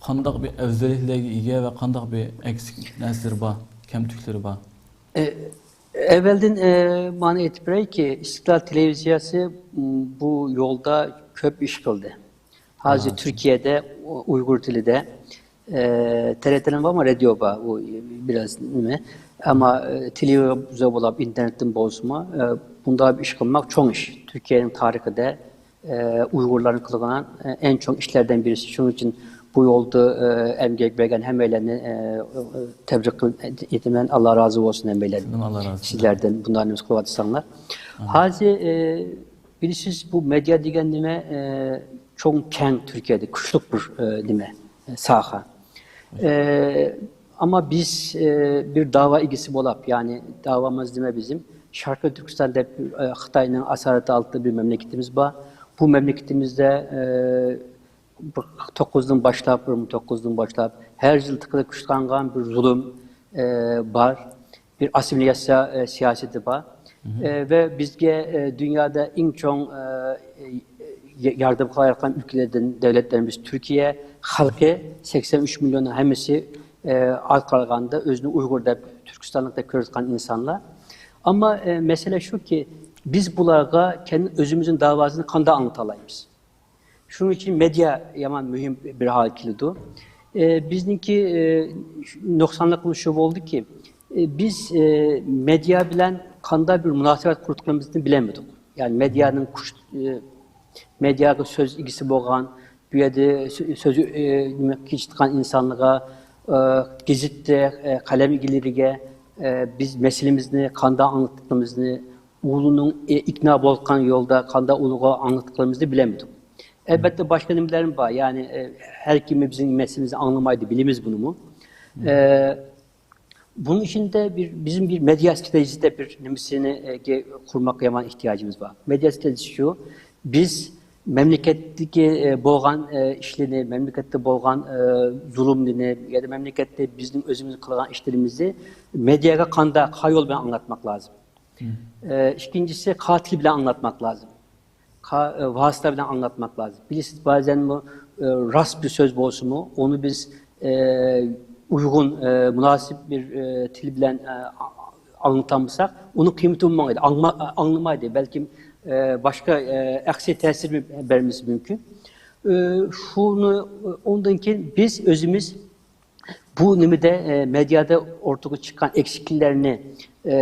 قانداق بىر ئەۋزەللىكلەرگە ئىگە ۋە قانداق بىر ئەكسىك نەرسىلىرى بار، كەمتۈكلىرى بار؟ ئە، ئەۋۋەلدىن، ئە، مانا ئېيتىپ بېرەيكى، ئىستىقلال تېلېۋىزىيەسى، م، بۇ يولدا كۆپ ئىش قىلدى. ھازىر تۈركىيەدە ئۇ-، ئۇيغۇر تىلىدە، ئە، تىلى بارمۇ، رادىيو بار، ئۇ بىراز نېمە. ئەمما، ئە، تېلېۋىزور بولاپ، ئىنتېرنېتتىن بولسىمۇ، ئە، بۇنداق بىر ئىش قىلماق چوڭ ئىش. تۈركىيەنىڭ تارىخىدا، ئە، ئۇيغۇرلارنىڭ قىلغان، ئە، ئەڭ چوڭ ئىشلاردىن بىرسى. شۇنىڭ ئۈچۈن بۇ يولدا، ئە، ئەمگەك بەرگەن ھەممەيلەننى، ئە، ئە، تەبرىك قىل-، ئېيتىمەن. ئاللا رازى بولسۇن ھەممەيلەندىن. سىزدىن ئاللا رازى بولسۇن. سىزلەردىن بۇنداق نېمە قىلىۋاتساڭلار. ئانا. ھازىر، ئە، بىلىسىز، بۇ مېدىيا دېگەن نېمە، ئە، چوڭ كەڭ تۈركىيەدە كۈچلۈك بىر، ئە، نېمە، ئە، ساھە. ئە، ئەمما بىز، ئە، بىر داۋا ئىگىسى بولاپ، يەنى داۋامىز نېمە بىزىم؟ شەرقىي تۈركىستان دەپ، ئە، خىتاينىڭ ئاسارىتى ئالدىدا بىر مەملىكىتىمىز بار. بۇ مەملىكىتىمىزدە، ئە، بىر قىرىق توققۇزدىن باشلاپ، بىر مىڭ توققۇز يۈزدىن باشلاپ، ھەر يىل تىقىلىپ كۈچلەنگەن بىر زۇلۇم، ئە، بار. بىر ئاسسىمىلياتسىيە، ئە، سىياسىتى بار. ئە، ۋە بىزگە، ئە، دۇنيادا ئەڭ چوڭ، ئە، ي-، ياردەم قىلاياتقان ئۆلكىلەردىن، دۆلەتلىرىمىز تۈركىيە خەلقى سەكسەن ئۈچ مىليوننىڭ ھەممىسى، ئە، ئاز قالغاندا ئۆزىنى ئۇيغۇر دەپ، تۈركىستانلىق دەپ كۆرۈۋاتقان ئىنسانلار. ئەمما، ئە، مەسىلە شۇكى، بىز بۇلارغا كەن-، ئۆزىمىزنىڭ داۋاسىنى قانداق ئاڭلىتالايمىز؟ شۇنىڭ ئۈچۈن مېدىيا يامان مۇھىم بىر ھالغا كېلىدۇ. ئە، بىزنىڭكى، ئە، نۇقسانلىقىمىز شۇ بولدىكى، ئە، بىز، ئە، مېدىيا بىلەن قانداق بىر مۇناسىۋەت قۇرۇتقىنىمىزنى بىلەلمىدۇق. يەنى مېدىيانىڭ كۈچ-، ئە، مېدىياغا سۆز ئىگىسى بولغان، بۇ يەردە سۆ-، سۆزى، ئە، نېمە، كېچىدىغان ئىنسانلارغا، ئە، گېزىتتە، ئە، قەلەم ئىگىلىرىگە، ئە، بىز مەسىلىمىزنى قانداق ئاڭلىتىدىغىنىمىزنى، ئۇلارنىڭ، ئە، ئىقنا بولغان يولدا قانداق ئۇلارغا ئاڭلاتقىنىمىزنى بىلەلمىدۇق. ئەلبەتتە، باشقا نېمىلەرمۇ بار. يەنى، ئە، ھەر كىم بىزنىڭ مەسىلىمىزنى ئاڭلىمايدۇ، بىلىمىز بۇنىمۇ. ئە، بۇنىڭ ئىچىدە بىر، بىزنىڭ بىر مېدىيا ستراتېگىيىسى دەپ بىر نېمىسىنى، ئە، قۇرماققا يامان ئېھتىياجىمىز بار. مېدىيا ستراتېگىيىسى شۇ، بىز مەملىكەتتىكى، ئە، بولغان، ئە، ئىشلىرىنى، مەملىكەتتە بولغان، ئە، زۇلۇملىرىنى يا مەملىكەتتە بىزنىڭ ئۆزىمىز قىلغان ئىشلىرىمىزنى مېدىياغا قانداق، قايسى يول بىلەن ئاڭلاتماق لازىم؟ ئە، ئىككىنچىسى، قانداق تىل بىلەن ئاڭلاتماق لازىم؟ قا-، ئە، ۋاسىتە بىلەن ئاڭلاتماق لازىم. بىلىسىز، بەزەن بۇ، ئە، راست بىر سۆز بولسىمۇ، ئۇنى بىز، ئە، ئۇيغۇن، ئە، مۇناسىپ بىر، ئە، تىل بىلەن، ئە، ئاڭلىتالمىساق، ئۇنىڭ قىممىتى بولمايدۇ، ئاڭما-، ئاڭلىمايدۇ. بەلكىم، ئە، باشقا، ئە، ئەكسىي تەسىر بەرمىسى مۇمكىن. ئە، شۇنى، ئۇندىن كېيىن بىز ئۆزىمىز بۇ نېمىدە، ئە، مېدىيادا ئوتتۇرىغا چىققان ئەكسىكلىكلەرنى، ئە،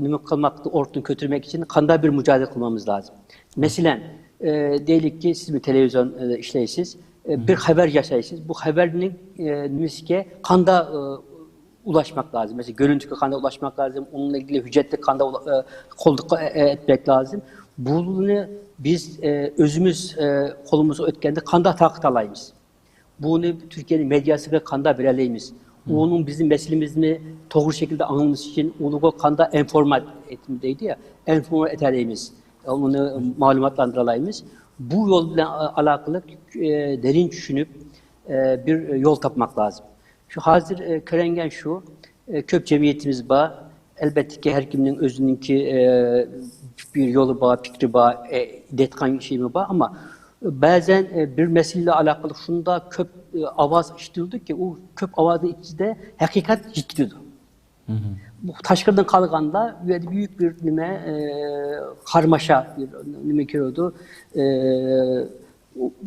نېمە قىلماقتا، ئوتتۇرىغا كۆتۈرمەك ئۈچۈن قانداق بىر مۇجادىلە قىلمامىز لازىم؟ مەسىلەن، ئە، دەيلىككى، سىزمۇ تېلېۋىزىيون، ئە، ئىشلەيسىز، ئە، بىر خەۋەر ياسايسىز. بۇ خەۋەرنىڭ، ئە، نېمىسىگە قانداق، ئە، ئۇلاشماق لازىم؟ مەسىلەن، گۆرۈنتىگە قانداق ئۇلاشماق لازىم؟ ئۇنىڭ ئىلگىرى ھۆججەتلىك قانداق ئۇلا-، ئە، قولدا، ئە، ئەتمەك لازىم؟ بۇنى بىز، ئە، ئۆزىمىز، ئە، قولىمىزغا ئۆتكەندە قانداق تارقىتالايمىز؟ بۇنى تۈركىيەنىڭ مېدىياسىغا قانداق بېرەلەيمىز؟ ئۇنىڭ بىزنىڭ مەسىلىمىزنى توغرا شەكىلدە ئاڭلىمىسى ئۈچۈن ئۇنىڭغا قانداق ئىنفورمات دەيدۇ يا، ئىنفورمات ئېتەلەيمىز، ئۇنى مەلۇماتلاندۇرالايمىز. بۇ يول بىلەن ئالاقىلىق، ئە، دېرىن چۈشىنىپ، ئە، بىر يول تاپماق لازىم. شۇ ھازىر، ئە، كۆرۈنگەن شۇ، ئە، كۆپ جەمئىيىتىمىز بار. ئەلبەتتىكى، ھەر كىمنىڭ ئۆزىنىڭكى، ئە، بىر يولى بار، پىكرى بار، ئە، دەيدىغان شېئىمۇ بار، ئەمما بەزەن، ئە، بىر مەسىلە ئالاقىلىق شۇنداق كۆپ، ئە، ئاۋاز ئىشلىتىلىدۇكى، ئۇ كۆپ ئاۋازنىڭ ئىچىدە ھەقىقەت يىتىلىدۇ. بۇ تاشقىرىدىن قارىغاندا، بۇ يەردە بۈيۈك بىر نېمە، ئە، قارماشا، بىر نېمە كۆرۈلىدۇ. ئە،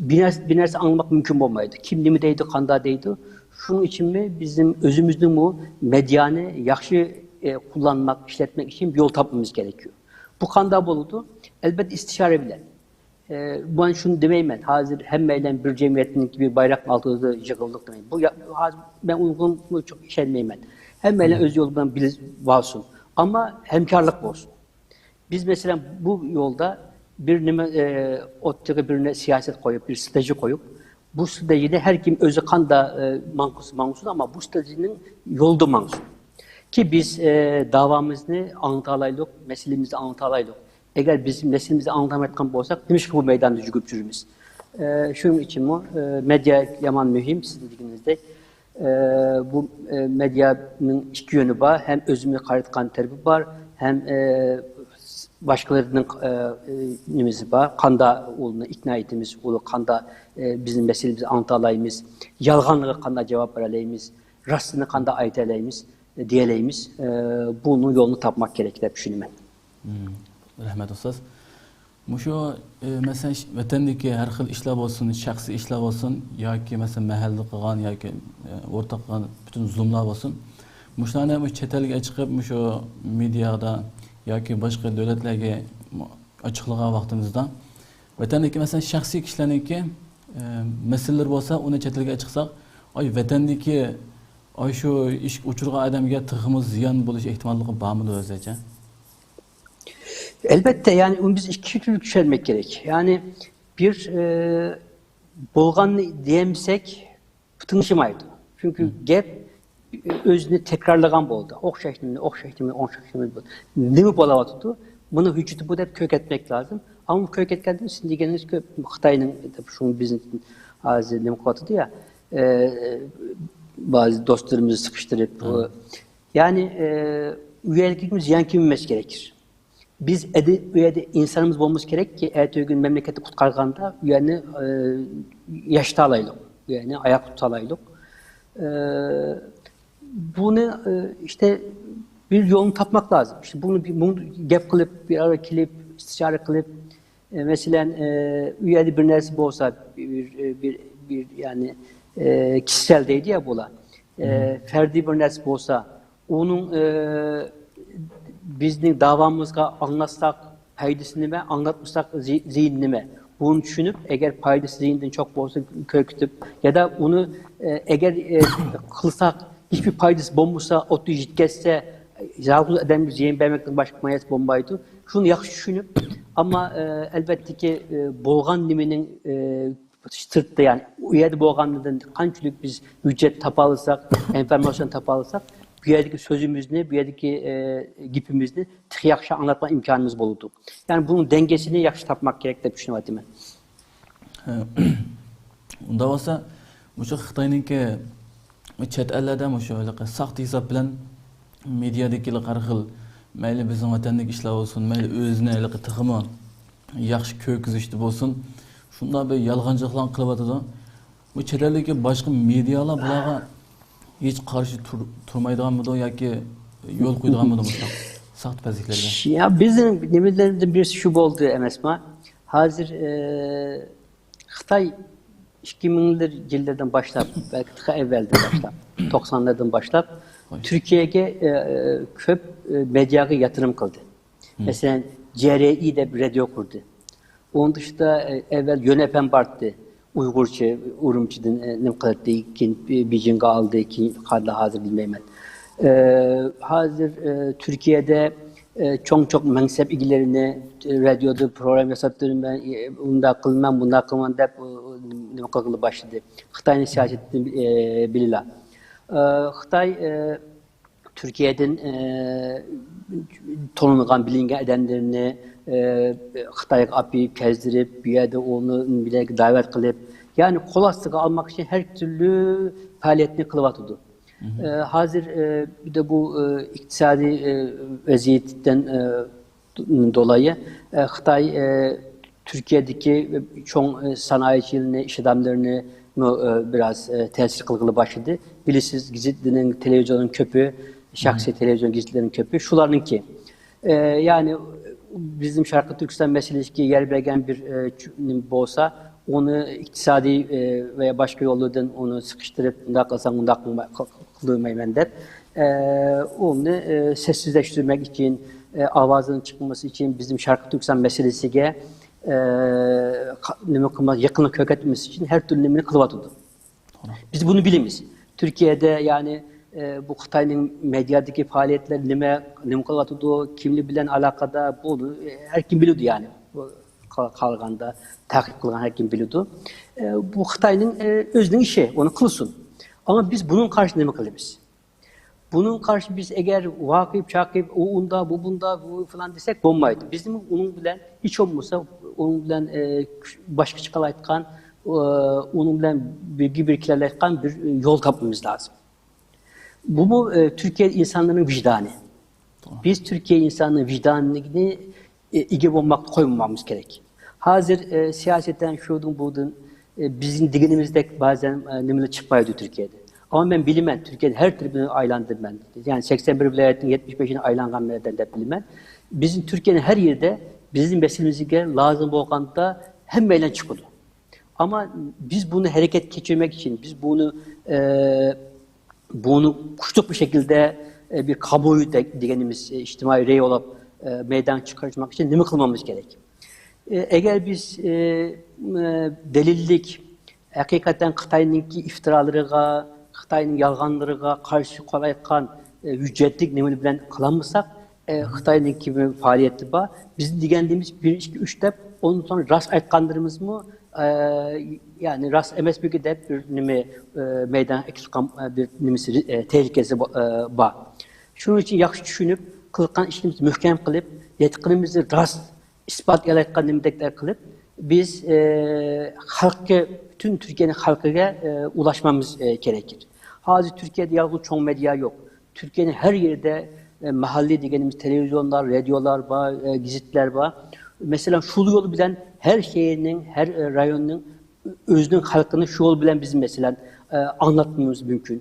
بىر نەرسە، بىر نەرسە ئاڭلىماق مۇمكىن بولمايدۇ. كىم نېمە دەيدۇ، قانداق دەيدۇ. شۇنىڭ ئۈچۈنمۇ بىزنىڭ ئۆزىمىزنىڭمۇ مېدىيانى ياخشى، ئە، قوللانماق، ئىشلەتمەك ئۈچۈن بىر يول تاپمىمىز كېرەك. بۇ قانداق بولىدۇ؟ ئەلبەتتە، ئىستىشارە بىلەن. ئە، مەن شۇنى دېمەيمەن، ھازىر ھەممەيلەن بىر جەمئىيەتنىڭ بىر بايراقنىڭ ئالدىدا يىغىلدۇق دېمەيمەن. بۇ يا-، ھازىر مەن ئۇنىڭغا چوڭ ئىشەنمەيمەن. ھەممەيلەن ئۆز يولى بىلەن بىلىپ بارسۇن. ئەمما ھەمكارلىق بولسۇن. بىز، مەسىلەن، بۇ يولدا بىر نېمە، ئە، ئوتتۇرىغا بىر نە-، سىياسەت قويۇپ، بىر ستراتېگىيە قويۇپ، بۇ ستراتېگىيەنى ھەر كىم ئۆزى قانداق، ئە، ماڭغۇسى ماڭسۇن، ئەمما بۇ ستراتېگىيەنىڭ يولىدا ماڭسۇن. كى بىز، ئە، داۋامىزنى ئاڭلىتالايلۇق، مەسىلىمىزنى ئاڭلىتالايلۇق. ئەگەر بىز مەسىلىمىزنى ئاڭلىتالمايدىغان بولساق، نېمىشقا بۇ مەيداندا يۈگۈرۈپ يۈرىمىز؟ ئە، شۇنىڭ ئۈچۈنمۇ، ئە، مېدىيا يامان مۇھىم، سىز دېگىنىڭىزدەك. ئە، بۇ، ئە، مېدىيانىڭ ئىككى يۆنى بار، ھەم ئۆزىمىزگە قارايدىغان تەرىپى بار، ھەم، ئە، باشقىلارنىڭ، ئە، ئە، نېمىسى بار، قانداق ئۇلارنى ئىقنا ئېتىمىز، ئۇلار قانداق، ئە، بىزنىڭ مەسىلىمىزنى ئاڭلىتالايمىز، يالغانلىرىغا قانداق جاۋاب بېرەلەيمىز، راستىنى قانداق ئېيتالايمىز، دېيەلەيمىز، ئە، بۇنىڭ يولىنى تاپماق كېرەك دەپ چۈشىنىمەن. رەھمەت، ئۇستاز. مۇشۇ، ئى، مەسىلەن، ش-، ۋەتەندىكى ھەر خىل ئىشلار بولسۇن، شەخسىي ئىشلار بولسۇن ياكى مەسىلەن مەھەللىدە قىلغان ياكى، ئى، ئورتاق قىلغان پۈتۈن زۇلۇملار بولسۇن، مۇشۇلارنى مۇشۇ چەت ئەلگە چىقىپ، مۇشۇ مېدىيادا ياكى باشقا دۆلەتلەرگە ئاچىقلىغان ۋاقتىمىزدا، ۋەتەندىكى مەسىلەن شەخسىي كىشىلەرنىڭكى، ئى، مەسىلىلىرى بولسا، ئۇنى چەت ئەلگە چىقساق، ئاي، ۋەتەندىكى، ئاي، شۇ ئىشقا ئۇچرىغان ئادەمگە تېخىمۇ زىيان بۆلۈش ئېھتىماللىقى بارمىدۇ ئۆزىچە؟ ئەلۋەتتە، يەنى ئۇنى بىز ئىككى تۈرلۈك چۈشەنمەك كېرەك. يەنى بىر، ئى، بولغاننى دېيەلمىسەك، تىڭشىمايدۇ. چۈنكى گەپ ئۆزىنى تەكرارلىغان بولدى. ئوخشاش نېمىنى، ئوخشاش نېمىنى، ئوخشاش نېمىنى. نېمە بولۇۋاتىدۇ؟ بۇنىڭ ھۆججىتى بۇ دەپ كۆرسەتمەك لازىم. ئەمما كۆرسەتكەندىن سىز دېگىنىڭىز كۆپ. خىتاينىڭ شۇ بىزنى ھازىر نېمە قىلىۋاتىدۇ يا، ئە، بەزى دوستلىرىمىزنى سىقىشتۇرۇپ، يەنى، ئە، ئۇ يەرگە زىيان كەلمەس كېرەك. بىز ئەدە-، ئۇ يەردە ئىنسانىمىز بولمىسا كېرەككى، ئەتىگۈن مەملىكەتنى قۇتقارغاندا ئۇ يەرنى، ئە، ياشىتالايلۇق، ئۇ يەرنى ئاياغ تۇتالايلۇق. ئە، بۇنى، ئە، ئىشتە بىر يولنى تاپماق لازىم. ئىشتە بۇنى، بۇنى گەپ قىلىپ، بىر ئارا كېلىپ، ئىستىشارە قىلىپ، ئە، مەسىلەن، ئە، ئۇ يەردە بىر نەرسە بولسا، بىر، بىر، بىر، يەنى، ئە، كىشىسەل دەيدۇ يا بۇلار. ئە، فەردىي بىر نەرسە بولسا، ئۇنىڭ، ئە، بىزنىڭ داۋامىزغا ئاڭلاتساق پايدىسى نېمە، ئاڭلاتمىساق زى-، زىيىنى نېمە؟ بۇنى چۈشىنىپ، ئەگەر پايدىسى زىيىنىدىن چوڭ بولسا كۆرسىتىپ، يا دا ئۇنى، ئە، ئەگەر، ئە، قىلساق ھېچبىر پايدىسى بولمىسا، ئوتتۇرىغا يېتىپ زالغۇز ئادەمگە زىيان بەرمەكتىن باشقا مايەس بولمايدۇ. شۇنى ياخشى چۈشىنىپ، ئەمما، ئە، ئەلۋەتتىكى، ئە، بولغان نېمىنىڭ، ئە، سىرتتا، يەنى ئۇ يەردە بولغاندىن قانچىلىك بىز ھۆججەت تاپالىساق، ئىنفورماتسىيە تاپالىساق، بۇ يەردىكى سۆزىمىزنى، بۇ يەردىكى، ئە، گېپىمىزنى تېخى ياخشى ئاڭلاتما ئىمكانىمىز بولىدۇ. يەنى بۇنىڭ دەڭگىسىنى ياخشى تاپماق كېرەك دەپ چۈشىنىۋاتىمەن. ئۇنداق بولسا، مۇشۇ خىتاينىڭكى چەت ئەللەردە مۇشۇ ھېلىقى ساختا ھېساب بىلەن مېدىيادىكى ھەر خىل، مەيلى بىزنىڭ ۋەتەندىكى ئىشلار بولسۇن، مەيلى ئۆزىنى ھېلىقى تېخىمۇ ياخشى كۆرگۈزۈشتە بولسۇن، شۇنداق بىر يالغانچىلىقلارنى قىلىۋاتىدۇ. بۇ چەت ئەلدىكى باشقا مېدىيالار بۇلارغا ھېچ قارشى تۇر-، تۇرمايدىغانمىدۇ ياكى يول قويىدىغانمىدۇ مۇشۇنداق ساختىپەزلىكلەرگە؟ يا، بىزنىڭ نېمىلىرىمىزدىن بىرسى شۇ بولدى ئەمەسما؟ ھازىر، ئە، خىتاي ئىككى مىڭلار يىللىرىدىن باشلاپ، بەلكى تېخى ئەۋۋەلدىن باشلاپ، توقسانلاردىن باشلاپ تۈركىيەگە، ئە، كۆپ، ئە، مېدىياغا ياتۇرۇم قىلدى. مەسىلەن، جې ئېر ئى دەپ رادىيو قۇردى. ئۇنىڭ تېشىدا، ئە، ئەۋۋەل يۆن ئەپەم بارتتى. ئۇيغۇرچە، ئۇرۇمچىدىن، ئە، نېمە قىلاتتى، كېيىن بېيجىڭغا ئالدى، كېيىن قانداق ھازىر بىلمەيمەن. ئە، ھازىر، ئە، تۈركىيەدە، ئە، چوڭ-چوڭ مەنسەپ ئىگىلىرىنى، ئە، رادىيودا پروگرامما ياساپ تۇرىمەن، ئە، ئۇنداق قىلىمەن، بۇنداق قىلىمەن دەپ، ئۇ، ئۇ، نېمە قىلغىلى باشلىدى. خىتاينىڭ سىياسىتىنى، ئە، بىلىلا. ئە، خىتاي، ئە، تۈركىيەدىن، ئە، تونۇلغان، بىلىنگەن ئادەملىرىنى، ئە، خىتايغا ئاپىرىپ، كەزدۈرۈپ، بۇ يەردە ئۇنى بىلەرگە دەۋەت قىلىپ، يەنى قول ئاستىغا ئالماق ئۈچۈن ھەر تۈرلۈك پائالىيەتنى قىلىۋاتىدۇ. ئە، ھازىر، ئە، بىر دە بۇ، ئە، ئىقتىسادىي، ئە، ۋەزىيەتتىن، ئە، دولايى، ئە، خىتاي، ئە، تۈركىيەدىكى چوڭ، ئە، سانائەتچىلىرىنى، ئىش ئادەملىرىنىمۇ، ئە، بىراز، ئە، تەسىر قىلغىلى باشلىدى. بىلىسىز، گېزىتلىرىنىڭ، تېلېۋىزورنىڭ كۆپى، شەخسىي تېلېۋىزور گېزىتلىرىنىڭ كۆپى شۇلارنىڭكى. ئە، يەنى بىزنىڭ شەرقىي تۈركىستان مەسىلىسىگە يەر بەرگەن بىر، ئە، چۈ-، نېمە بولسا، ئۇنى ئىقتىسادىي، ئە، ۋە باشقا يوللاردىن ئۇنى سىقىشتۇرۇپ، ئۇنداق قىلساڭ، ئۇنداق قىلماي-، قىلمايمەن دەپ، ئە، ئۇنى، ئە، سەسسىزلەشتۈرمەك ئۈچۈن، ئە، ئاۋازىنىڭ چىقمىسى ئۈچۈن بىزنىڭ شەرقىي تۈركىستان مەسىلىسىگە، ئە، قا-، نېمە قىلماس، يېقىنلىق كۆرسەتمىسى ئۈچۈن ھەر تۈرلۈك نېمىنى قىلىۋاتىدۇ. بىز بۇنى بىلىمىز. تۈركىيەدە، يەنى، ئە، بۇ خىتاينىڭ مېدىيادىكى پائالىيەتلىرى نېمە، نېمە قىلىۋاتىدۇ، كىملەر بىلەن ئالاقىدار، بۇنى، ئە، ھەر كىم بىلىدۇ، يەنى. بۇ قا-، قالغاندا تەقىب قىلغان ھەر كىم بىلىدۇ. ئە، بۇ خىتاينىڭ، ئە، ئۆزىنىڭ ئىشى، ئۇنى قىلسۇن. ئەمما بىز بۇنىڭغا قارشى نېمە قىلىمىز؟ بۇنىڭغا قارشى بىز ئەگەر ۋاقىپ-چاقىپ، ئۇ ئۇنداق، بۇ بۇنداق، بۇ فىلان دېسەك بولمايدۇ. بىزمۇ ئۇنىڭ بىلەن ھېچ بولمىسا ئۇنىڭ بىلەن، ئە، باش چىقالايتقان، ئە، ئۇنىڭ بىلەن بىرگە بىر كېلەلەيتقان بىر يول تاپمىمىز لازىم. بۇمۇ، ئە، تۈركىيە ئىنسانلىرىنىڭ ۋىجدانى. بىز تۈركىيە ئىنسانىنىڭ ۋىجدانىنى، ئە، ئىگە بولماققا قويمىماقىمىز كېرەك. ھازىر، ئە، سىياسەتەن شۇدىن بۇدىن، ئە، بىزنىڭ دېگىنىمىزدەك بەزەن، ئە، نېمىلەر چىقمايدۇ تۈركىيەدە. ئەمما مەن بىلىمەن، تۈركىيەنىڭ ھەر تەرىپىنى ئايلاندىم مەن. يەنى سەكسەن بىر ۋىلايەتنىڭ يەتمىش بەشىنى ئايلانغان مەن دەپ بىلىمەن. بىزنىڭ تۈركىيەنىڭ ھەر يېرىدە بىزنىڭ مەسىلىمىزگە لازىم بولغاندا ھەممەيلەن چىقىدۇ. ئەمما بىز بۇنى ھەرىكەتكە كەچۈرمەك ئۈچۈن، بىز بۇنى، ئە، بۇنى كۈچلۈك بىر شەكىلدە، ئە، بىر قامۇ دە-، دېگىنىمىز، ئە، ئىجتىمائىي رەي بولۇپ، ئە، مەيدانغا چىقارماق ئۈچۈن نېمە قىلمامىز كېرەك؟ ئە، ئەگەر بىز، ئە، ئە، دەلىللىك، ھەقىقەتەن خىتاينىڭكى ئىفتىرالىرىغا، خىتاينىڭ يالغانلىرىغا قارشى قولايتقان، ئە، ھۆججەتلىك نېمە بىلەن قىلالمىساق، ئە، خىتاينىڭكى بىر پائالىيىتى بار. بىزنىڭ دېگەنلىرىمىز بىر، ئىككى، ئۈچ دەپ، ئۇنىڭ سوڭ راست ئايتقانلىرىمىزمۇ، ئە، يەنى راست ئەمەسمىكىن دەپ بىر نېمە، ئە، مەيدانغا ئەكېلىپ قالغان، ئە، بىر نېمىسى، ئە، تەھلىكىسى بو-، ئە، بار. شۇنىڭ ئۈچۈن ياخشى چۈشىنىپ، قىلغان ئىشىمىزنى مەھكەم قىلىپ، ئېيتقىنىمىزنى راست ئىسپاتلايدىغان نېمىدەكلەر قىلىپ، بىز، ئە، خەلققە، پۈتۈن تۈركىيەنىڭ خەلقىگە، ئە، ئۇلاشمامىز، ئە، كېرەك. ھازىر تۈركىيەدە يالغۇز چوڭ مېدىيا يوق. تۈركىيەنىڭ ھەر يېرىدە، ئە، مەھەللىي دېگىنىمىز تېلېۋىزىيونلار، رادىيولار بار، ئە، گېزىتلەر بار. مەسىلەن، شۇ يول بىلەن ھەر شەھەرنىڭ، ھەر، ئە، رايوننىڭ ئۆزىنىڭ خەلقىنى شۇ يول بىلەن بىز، مەسىلەن، ئە، ئاڭلاتمىمىز مۇمكىن.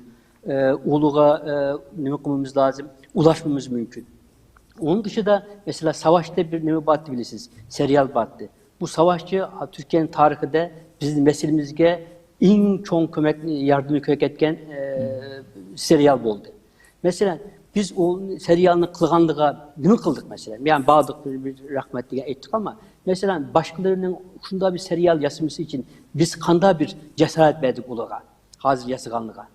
ئە، ئۇلىغا، ئە، نېمە قىلمىمىز لازىم؟ ئۇلاشمىمىز مۇمكىن. ئۇنىڭ دېشىدا، مەسىلەن، ساۋاچتا بىر نېمە بارتى بىلىسىز، سېرىيال بارتى. بۇ ساۋاچچى تۈركىيەنىڭ تارىخىدا بىزنىڭ مەسىلىمىزگە ئەڭ چوڭ كۆمەك، ياردىمى كۆرسەتكەن، ئە، سېرىيال بولدى. مەسىلەن، بىز ئۇ سېرىيالنى قىلغانلىقىغا نېمە قىلدۇق، مەسىلەن؟ يەنى باردۇق، بىر، بىر رەھمەت دېگەن ئېيتتۇق، ئەمما، مەسىلەن، باشقىلىرىنىڭ شۇنداق بىر سېرىيال ياسىمىسى ئۈچۈن بىز قانداق بىر جاسارەت بەردۇق ئۇلارغا؟ ھازىر ياسىغانلىقىغا.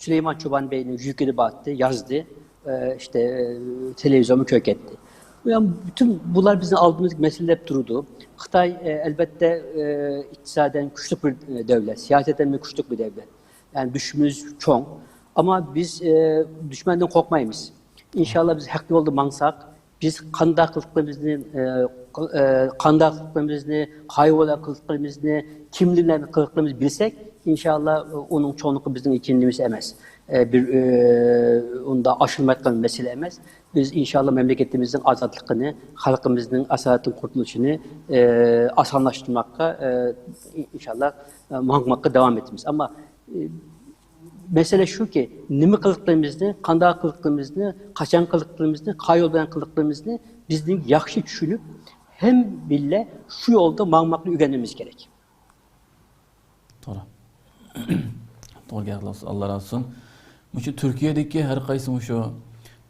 سۈلەيمان چوبان بەينىڭ يۈكىدە بارتى، يازدى. ئە، ئىشتە، ئە، تېلېۋىزورمۇ كۆرسەتتى. يەنى پۈتۈن بۇلار بىزنىڭ ئالدىمىزدىكى مەسىلە دەپ تۇرىدۇ. خىتاي، ئە، ئەلبەتتە، ئە، ئىقتىسادەن كۈچلۈك بىر، ئە، دۆلەت، سىياسەتەن كۈچلۈك بىر دۆلەت. يەنى دۈشمىنىمىز چوڭ. ئەمما بىز، ئە، دۈشمەندىن قورقمايمىز. ئىنشاللا بىز ھەق يولدا ماڭساق، بىز قانداق قىلىقلىرىمىزنى، ئە، قىل-، ئە، قانداق قىلىقلىرىمىزنى، قايسى بىلەن قىلىقلىرىمىزنى، كىم بىلەن قىلىقلىرىمىزنى بىلسەك، ئىنشاللا، ئۇنىڭ چوڭلۇقى بىزنىڭ ئۈچۈن نېمىسى ئەمەس. ئە، بىر، ئە، ئۇنداق ئاشۇرمايدىغان مەسىلە ئەمەس. بىز ئىنشاللا مەملىكىتىمىزنىڭ ئازادلىقىنى، خەلقىمىزنىڭ ئاسارەتتىن قۇتۇلۇشىنى، ئە، ئاسانلاشتۇرماققا، ئە، ئىنشاللا، ئە، ماڭماققا داۋام ئېتىمىز. ئەمما، ئە، مەسىلە شۇكى، نېمە قىلىقلىرىمىزنى، قانداق قىلىقلىرىمىزنى، قاچان قىلىقلىرىمىزنى، قايسى يول بىلەن قىلىقلىرىمىزنى بىزنىڭ ياخشى چۈشىنىپ، ھەم بىللە شۇ يولدا ماڭماقنى ئۆگەنمىمىز كېرەك. توغرا. توغرا گەپ قىلىپسىز، ئاللا رازى بولسۇن. مۇشۇ تۈركىيەدىكى ھەر قايسى مۇشۇ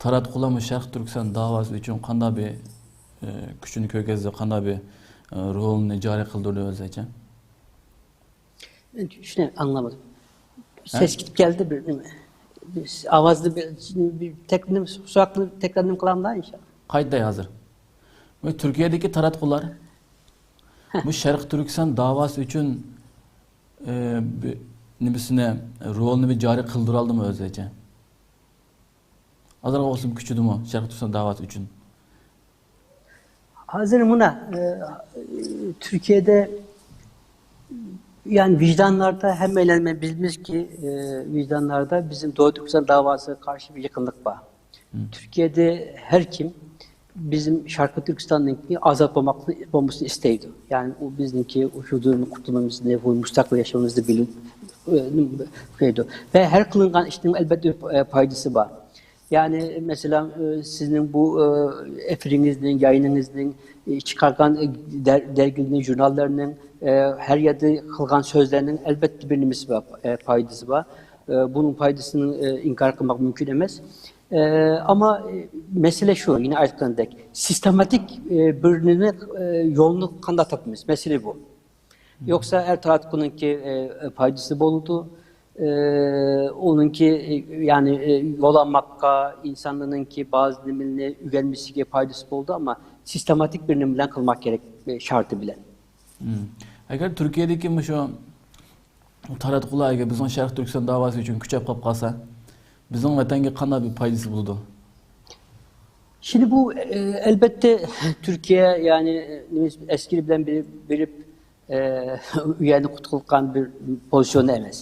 تاراتقۇلار مۇشۇ شەرقىي تۈركىستان داۋاسى ئۈچۈن قانداق بىر، ئە، كۈچىنى كۆرگۈزدى، قانداق بىر، ئە، رولىنى جارى قىلدۇردى ئۆزىچە؟ مەن چۈشىنەم، ئاڭلىمىدىم. ھە؟ سەس كېتىپ كەلدى بىر نېمە. بىز ئاۋازنى بىر، بىر تەكرار، سوئالنى تەكرار نېمە قىلامدا ئىنشاللا. قايتاي ھازىر. مۇ تۈركىيەدىكى تاراتقۇلار مۇ شەرقىي تۈركىستان داۋاسى ئۈچۈن، ئە، بى-، نېمىسىنى، رولىنى بىر جارى قىلدۇرالدىمۇ ئۆزىچە؟ ئازراق بولسىمۇ كۈچىدىمۇ شەرقىي تۈركىستان داۋاسى ئۈچۈن؟ ھازىر مۇنا، ئە، تۈركىيەدە، يەنى ۋىجدانلاردا ھەممەيلەن بىلىمىزكى، ئە، ۋىجدانلاردا بىزنىڭ دوغۇ تۈركىستان داۋاسىغا قارشى بىر يېقىنلىق بار. تۈركىيەدە ھەر كىم بىزنىڭ شەرقىي تۈركىستاننىڭكى ئازاد بولماقنى، بولمىسىنى ئىستەيدۇ. يەنى ئۇ بىزنىڭكى ھۇزۇردىن قۇتۇلۇشىمىزنى، بۇ مۇستەقىل ياشىمىمىزنى بىلىپ، ئە، ئىستەيدۇ. ۋە ھەر قىلىنغان ئىشنىڭ ئەلبەتتە، ئە، پايدىسى بار. يەنى، مەسىلەن، ئە، سىزنىڭ بۇ، ئە، ئېفىرىڭىزنىڭ، يايىنىڭىزنىڭ، ئە، چىقارغان، ئە، دەر-، دەرگىلىرىنىڭ، ژۇرناللىرىنىڭ، ئە، ھەر يەردە قىلغان سۆزلەرنىڭ ئەلبەتتە بىر نېمىسى بار، ئە، پايدىسى بار. ئە، بۇنىڭ پايدىسىنى، ئە، ئىنكار قىلماق مۇمكىن ئەمەس. ئە، ئەمما، ئە، مەسىلە شۇ، يەنە ئېيتقىنىمدەك، سىستېماتىك، ئە، بىر نېمە، ئە، يولنى قانداق تاپىمىز؟ مەسىلە بۇ. يوقسا ھەر تاراتقۇنىڭكى، ئە، پايدىسى بولىدۇ. ئە، ئۇنىڭكى، ئە، يەنى، ئە، يول ئالماققا، ئىنسانلارنىڭكى بەزى نېمىلەرنى ئۆگەنمىسىگە پايدىسى بولىدۇ، ئەمما سىستېماتىك بىر نېمە بىلەن قىلماق كېرەك، ئە، شەرتى بىلەن. ئەگەر تۈركىيەدىكى مۇشۇ تاراتقۇلار ئەگەر بىزنىڭ شەرقىي تۈركىستان داۋاسى ئۈچۈن كۈچەپ قېلىپ قالسا، بىزنىڭ ۋەتەنگە قانداق بىر پايدىسى بولىدۇ؟ شۇندى بۇ، ئە، ئەلبەتتە، تۈركىيە، يەنى، نېمە، ئەسكىرى بىلەن بېرىپ، بېرىپ، ئە، ئۇ يەرنى قۇتقۇزغان بىر پوزىتسىيوندا ئەمەس.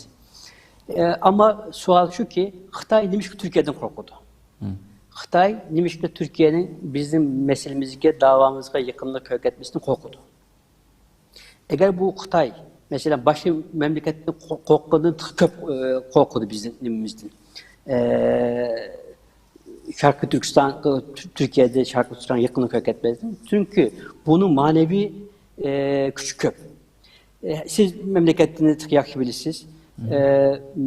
ئە، ئەمما سوئال شۇكى، خىتاي نېمىشقا تۈركىيەدىن قورقىدۇ؟ خىتاي نېمىشقا تۈركىيەنىڭ بىزنىڭ مەسىلىمىزگە، داۋامىزغا يېقىنلىق كۆرسەتمىسىدىن قورقىدۇ؟ ئەگەر بۇ خىتاي، مەسىلەن، باشقا مەملىكەتتىن قو-، قورققىنىدىن تېخى كۆپ، ئە، قورقىدۇ بىزنىڭ نېمىمىزدىن. ئە، شەرقىي تۈركىستان، تۈركىيەدە شەرقىي تۈركىستان يېقىنلىق كۆركەزمەسلىك. چۈنكى بۇنىڭ مەنىۋى، ئە، كۈچى كۆپ. ئە، سىز مەملىكەتنى تېخى ياخشى بىلىسىز. ئە،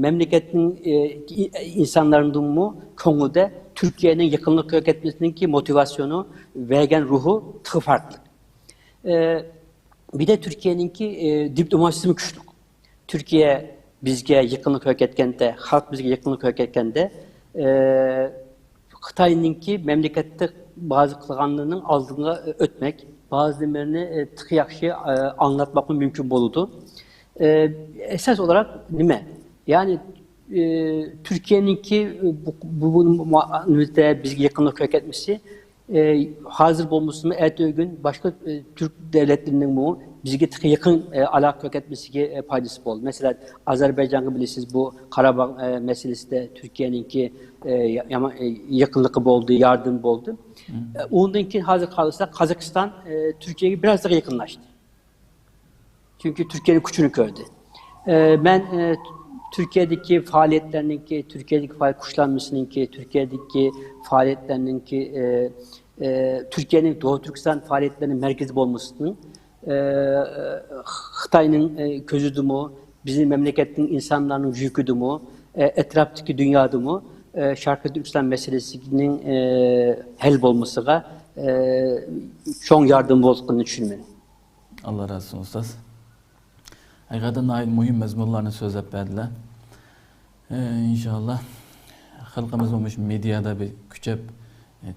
مەملىكەتنىڭ، ئە، ئىنسانلارنىڭمۇ كۆڭلىدە تۈركىيەنىڭ يېقىنلىق كۆركەزمىسىنىڭكى موتىۋاتسىيونى، بەرگەن روھى تېخى پەرقلىق. ئە، بىر دە تۈركىيەنىڭكى، ئە، دىپلوماتىيىسىمۇ كۈچلۈك. تۈركىيە بىزگە يېقىنلىق كۆركەتكەندە، خەلق بىزگە يېقىنلىق كۆركەتكەندە، ئە، خىتاينىڭكى مەملىكەتتە بازا قىلغانلىرىنىڭ ئالدىغا ئۆتمەك، بازا نېمىلەرنى، ئە، تېخى ياخشى، ئە، ئاڭلاتماقمۇ مۇمكىن بولىدۇ. ئە، ئاساس ئولاراق نېمە؟ يەنى، ئە، تۈركىيەنىڭكى بۇ، بۇ، بۇ، بىزگە يېقىنلىق كۆركەتمىسى، ئە، ھازىر بولمىسىمۇ، ئەتىگۈن باشقا، ئە، تۈرك دۆلەتلىرىنىڭمۇ بىزگە تېخى يېقىن، ئە، ئالاقە كۆركەتمىسىگە، ئە، پايدىسى بولدى. مەسىلەن، ئازەربەيجانغا، بىلىسىز، بۇ قاراباغ، ئە، مەسىلىسىدە تۈركىيەنىڭكى، ئە، يا-، يامان، ئە، يېقىنلىقى بولدى، ياردىمى بولدى. ئە، ئۇندىن كېيىن ھازىر قارىساق، قازاقىستان، ئە، تۈركىيەگە بىرازلا يېقىنلاشتى. چۈنكى تۈركىيەنىڭ كۈچىنى كۆردى. ئە، مەن، ئە، تۈركىيەدىكى پائالىيەتلەرنىڭكى، تۈركىيەدىكى پائالىيەت كۈچلەنمىسىنىڭكى، تۈركىيەدىكى پائالىيەتلەرنىڭكى، ئە، ئە، تۈركىيەنىڭ دوغۇ تۈركىستان پائالىيەتلىرىنىڭ مەركىزى بولمىسىنىڭ، ئە، خىتاينىڭ، ئە، كۆزىدىمۇ، بىزنىڭ مەملىكەتنىڭ ئىنسانلارنىڭ يۈرىكىدىمۇ، ئە، ئەتراپتىكى دۇنيادىمۇ، ئە، شەرقىي تۈركىستان مەسىلىسىنىڭ، ئە، ھەل بولمىسىغا، ئە، چوڭ ياردىمى بولغىنىنى چۈشىنىمەن. ئاللا رازى بولسۇن ئۇستاز. ھەقىقەتەن ناھايىتى مۇھىم مەزمۇنلارنى سۆزلەپ بەردىلەر. ئىنشاللا خەلقىمىزمۇ مۇشۇ مېدىيادا بىر كۈچەپ،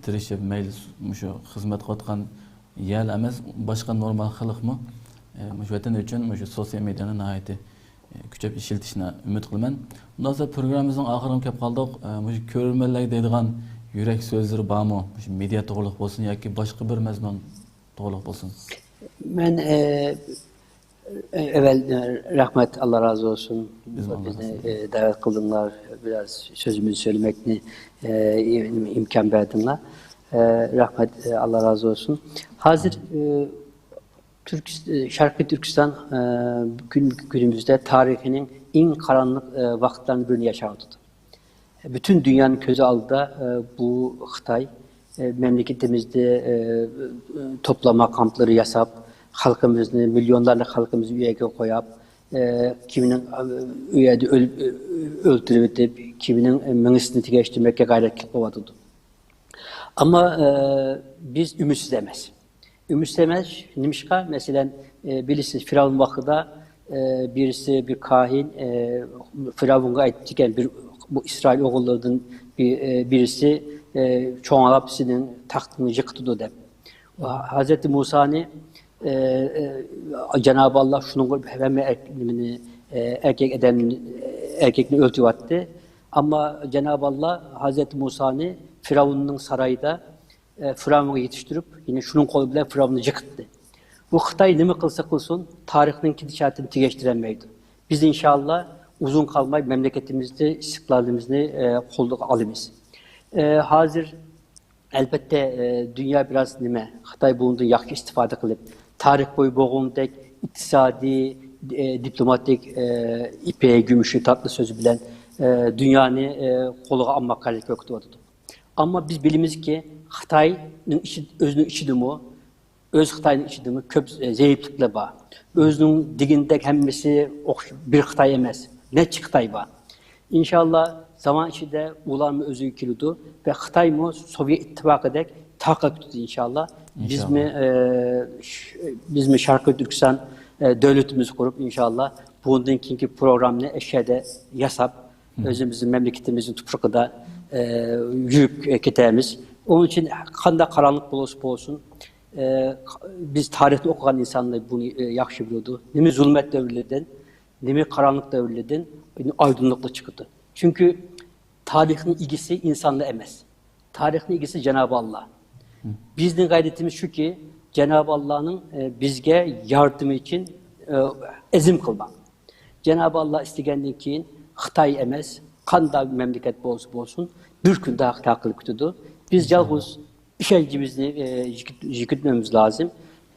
تىرىشىپ، مەيلى مۇشۇ خىزمەت قىلىۋاتقان يەرلا ئەمەس، باشقا نورمال خەلقمۇ مۇشۇ ۋەتەن ئۈچۈن مۇشۇ سوتسىيال مېدىيانى ناھايىتى كۈچەپ ئىشلىتىشنى ئۈمىد قىلىمەن. ئۇنداق بولسا پروگراممىمىزنىڭ ئاخىرىغا كەپ قالدۇق. مۇشۇ كۆرۈرمەنلەرگە دەيدىغان يۈرەك سۆزلىرى بارمۇ؟ مۇشۇ مېدىيا توغرىلىق بولسۇن ياكى باشقا بىر مەزمۇن توغرىلىق بولسۇن. مەن، ئە، ئەۋەل، ئە، رەھمەت، ئاللا رازى بولسۇن. بىزمۇ ئاللا بىزنى، رازى بولسۇن. ئە، دەۋەت قىلدىڭلار، بىراز سۆزىمىزنى سۆزلىمەكنى، ئە، ئىمكان بەردىڭلار. ئە، رەھمەت، ئە، ئاللا رازى بولسۇن. ھازىر، ئە، تۈركىس-، ئە، شەرقىي تۈركىستان، ئە، كۈن-، كۈنىمىزدە تارىخىنىڭ ئەڭ قارانلىق، ئە، ۋاقىتلارنىڭ بىرىنى ياشاۋاتىدۇ. پۈتۈن دۇنيانىڭ كۆزى ئالدىدا، ئە، بۇ خىتاي، ئە، مەملىكىتىمىزدە، ئە، توپلانما كامپلىرى ياساپ، خەلقىمىزنى، مىليونلارلىق خەلقىمىزنى ئۆيگە قويۇپ، ئە، كىمنىڭ، ئە، ئۆيدە ئۆل-، ئۆلتۈرۈۋېتىپ، كىمنىڭ، ئە، مېڭىسىنى تېگەشتۈرمەككە غەيرەت قىلىپ قىلىۋاتىدۇ. ئەمما، ئە، بىز ئۈمىدسىز ئەمەس. ئۈمىدسىز ئەمەس، نېمىشقا؟ مەسىلەن، ئە، بىلىسىز، فىرئەۋن ۋاقتىدا، ئە، بىرسى بىر كاھىن، ئە، فىرئەۋنغا ئېيتىپتىكەن، بىر، بۇ ئىسرائىل ئوغۇللىرىدىن بىر، ئە، بىرسى، ئە، چوڭاپ سېنىڭ تەختىڭنى يىقىتىدۇ دەپ. ھەزرىتى مۇسانى، ئە، ئە، جانابى ئاللا شۇنىڭغا ھەممە ئەر-، نېمىنى، ئە، ئەركەك ئادەم، ئەركەكنى ئۆلتۈرۈۋەتتى. ئەمما جانابى ئاللا ھەزرىتى مۇسانى فىرئەۋننىڭ سارايىدا ئە، فىرئەۋنغا يېتىشتۈرۈپ، يەنە شۇنىڭ قولى بىلەن فىرئەۋننى يىقىتتى. بۇ خىتاي نېمە قىلسا قىلسۇن، تارىخنىڭ كېتىشاتىنى تېگەشتۈرەلمەيدۇ. بىز ئىنشاللا ئۇزۇن قالماي مەملىكىتىمىزنى، ئىستىقلالىمىزنى، ئە، قولغا ئالىمىز. ئە، ھازىر ئەلبەتتە، ئە، دۇنيا بىراز نېمە، خىتاي بۇنىڭدىن ياخشى ئىستىپادە قىلىپ، تارىخ بويى بولغىنىدەك ئىقتىسادىي، ئە، دىپلوماتىك، ئە، ئىپى، گۈمۈشى، تاتلى سۆزى بىلەن، ئە، دۇنيانى، ئە، قولىغا ئالماققا ھەرىكەت كۆرسىتىۋاتىدۇ. ئەمما بىز بىلىمىزكى، خىتاينىڭ ئىچى، ئۆزىنىڭ ئىچىدىمۇ، ئۆز خىتاينىڭ ئىچىدىمۇ كۆپ زەئىپلىكلەر بار. ئۆزىنىڭ دېگىنىدەك ھەممىسى ئوخش-، بىر خىتاي ئەمەس، نەچچە خىتاي بار. ئىنشاللا زامان ئىچىدە ئۇلارمۇ ئۆزىگە كېلىدۇ ۋە خىتايمۇ سوۋېت ئىتتىپاقىدەك تارقاپ كېتىدۇ ئىنشاللا. بىزمۇ، ئىنشاللا. ئە، ش-، بىزمۇ شەرقىي تۈركىستان، ئە، دۆلىتىمىز قۇرۇپ ئىنشاللا بۇندىن كېيىنكى پروگراممىنى ئەشەدە ياساپ، ئۆزىمىزنىڭ مەملىكىتىمىزنىڭ تۇپرىقىدا، ئە، يۈرۈپ كېتەمىز. ئۇنىڭ ئۈچۈن قانداق قاراڭلىق بولسا بولسۇن، ئە، بىز تارىخنى ئوقۇغان ئىنسانلار بۇنى، ئە، ياخشى بىلىدۇ. نېمە زۇلمەت دەۋرلىرىدىن، نېمە قاراڭلىق دەۋرلىرىدىن ئايدىڭلىقلار چىقىدۇ. چۈنكى تارىخنىڭ ئىگىسى ئىنسانلار ئەمەس. تارىخنىڭ ئىگىسى جانابى ئاللا. بىزنىڭ غەيرىتىمىز شۇكى، جانابى ئاللانىڭ، ئە، بىزگە ياردىمى ئۈچۈن، ئە، ئەزىم قىلماق. جانابى ئاللا ئىستىگەندىن كېيىن خىتاي ئەمەس، قانداق مەملىكەت بولسا بولسۇن، بىر كۈندە خىتاي قىلىپ كېتىدۇ. بىز يالغۇز ئىشەنچىمىزنى، ئە، يىكىلتمىمىز لازىم.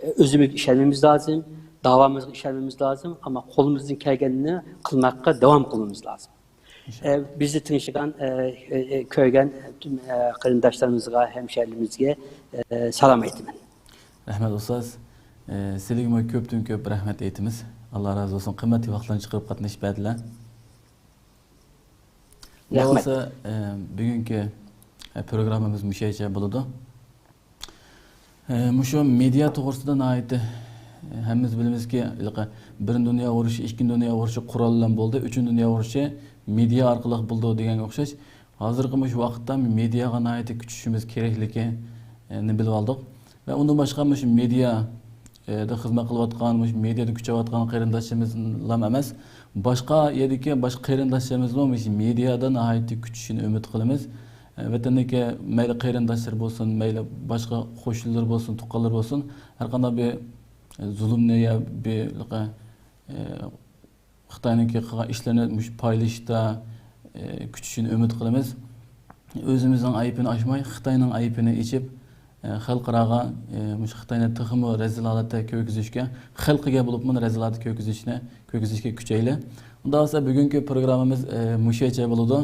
ئە، ئۆزىمىزگە ئىشەنمىمىز لازىم، داۋامىزغا ئىشەنمىمىز لازىم، ئەمما قولىمىزدىن كەلگەننى قىلماققا داۋام قىلمىمىز لازىم. ئە، بىزنى تىڭشىغان، ئە، ئە، كۆرگەن پۈتۈن، ئە، قېرىنداشلىرىمىزغا، ھەمشەھىرىمىزگە، ئە، سالام ئېيتىمەن. رەھمەت ئۇستاز. ئە، سىلىگىمۇ كۆپتىن كۆپ رەھمەت ئېيتىمىز. ئاللا رازى بولسۇن، قىممەتلىك ۋاقىتلارنى چىقىرىپ قاتنىشىپ بەردىلەر. رەھمەت. بولمىسا، ئە، بۈگۈنكى، ئە، پروگراممىمىز مۇشۇ يەرچە بولىدۇ. ئە، مۇشۇ مېدىيا توغرىسىدا ناھايىتى، ئە، ھەممىمىز بىلىمىزكى، ھېلىقى بىرىنچى دۇنيا ئۇرۇشى، ئىككىنچى دۇنيا ئۇرۇشى قورال بىلەن بولدى، ئۈچىنچى دۇنيا ئۇرۇشى مېدىيا ئارقىلىق بولىدۇ دېگەنگە ئوخشاش، ھازىرقى مۇشۇ ۋاقىتتا مېدىياغا ناھايىتى كۈچىشىمىز كېرەكلىكىنى بىلىپ ئالدۇق. ۋە ئۇندىن باشقا مۇشۇ مېدىيا، ئە، دا خىزمەت قىلىۋاتقان، مۇشۇ مېدىيادا كۈچەۋاتقان قېرىنداشلىرىمىزلام ئەمەس، باشقا يەردىكى باشقا قېرىنداشلىرىمىزمۇ مۇشۇ مېدىيادا ناھايىتى كۈچىشىنى ئۈمىد قىلىمىز. ئە، ۋەتەندىكى مەيلى قېرىنداشلىرى بولسۇن، مەيلى باشقا قوشنىلىرى بولسۇن، تۇغقانلىرى بولسۇن، ھەر قانداق بىر، ئە، زۇلۇمنى يا بىر، ئە، خىتاينىڭكى قىلغان ئىشلىرىنى مۇشۇ پايلىشىشتا، ئە، كۈچىشىنى ئۈمىد قىلىمىز. ئۆزىمىزنىڭ ئەيىبىنى ئاچماي، خىتاينىڭ ئەيىبىنى ئېچىپ، ئە، خەلقئاراغا، ئە، مۇشۇ خىتاينى تېخىمۇ رەزىل ھالەتتە كۆرگۈزۈشكە، خەلقىگە بولۇپمۇ رەزىل ھالەتتە كۆرگۈزۈشنى، كۆرگۈزۈشكە كۈچەيلى. ئۇنداق بولسا بۈگۈنكى پروگراممىمىز، ئە، مۇشۇ يەرچە بولىدۇ.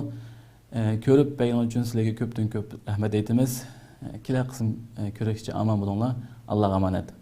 ئە، كۆرۈپ بەرگىنىڭ ئۈچۈن سىلەرگە كۆپتىن كۆپ رەھمەت ئېيتىمىز. ئە، كېلەر قىسىم، ئە، كۆرۈشكىچە ئامان بولۇڭلار. ئاللاغا ئامانەت.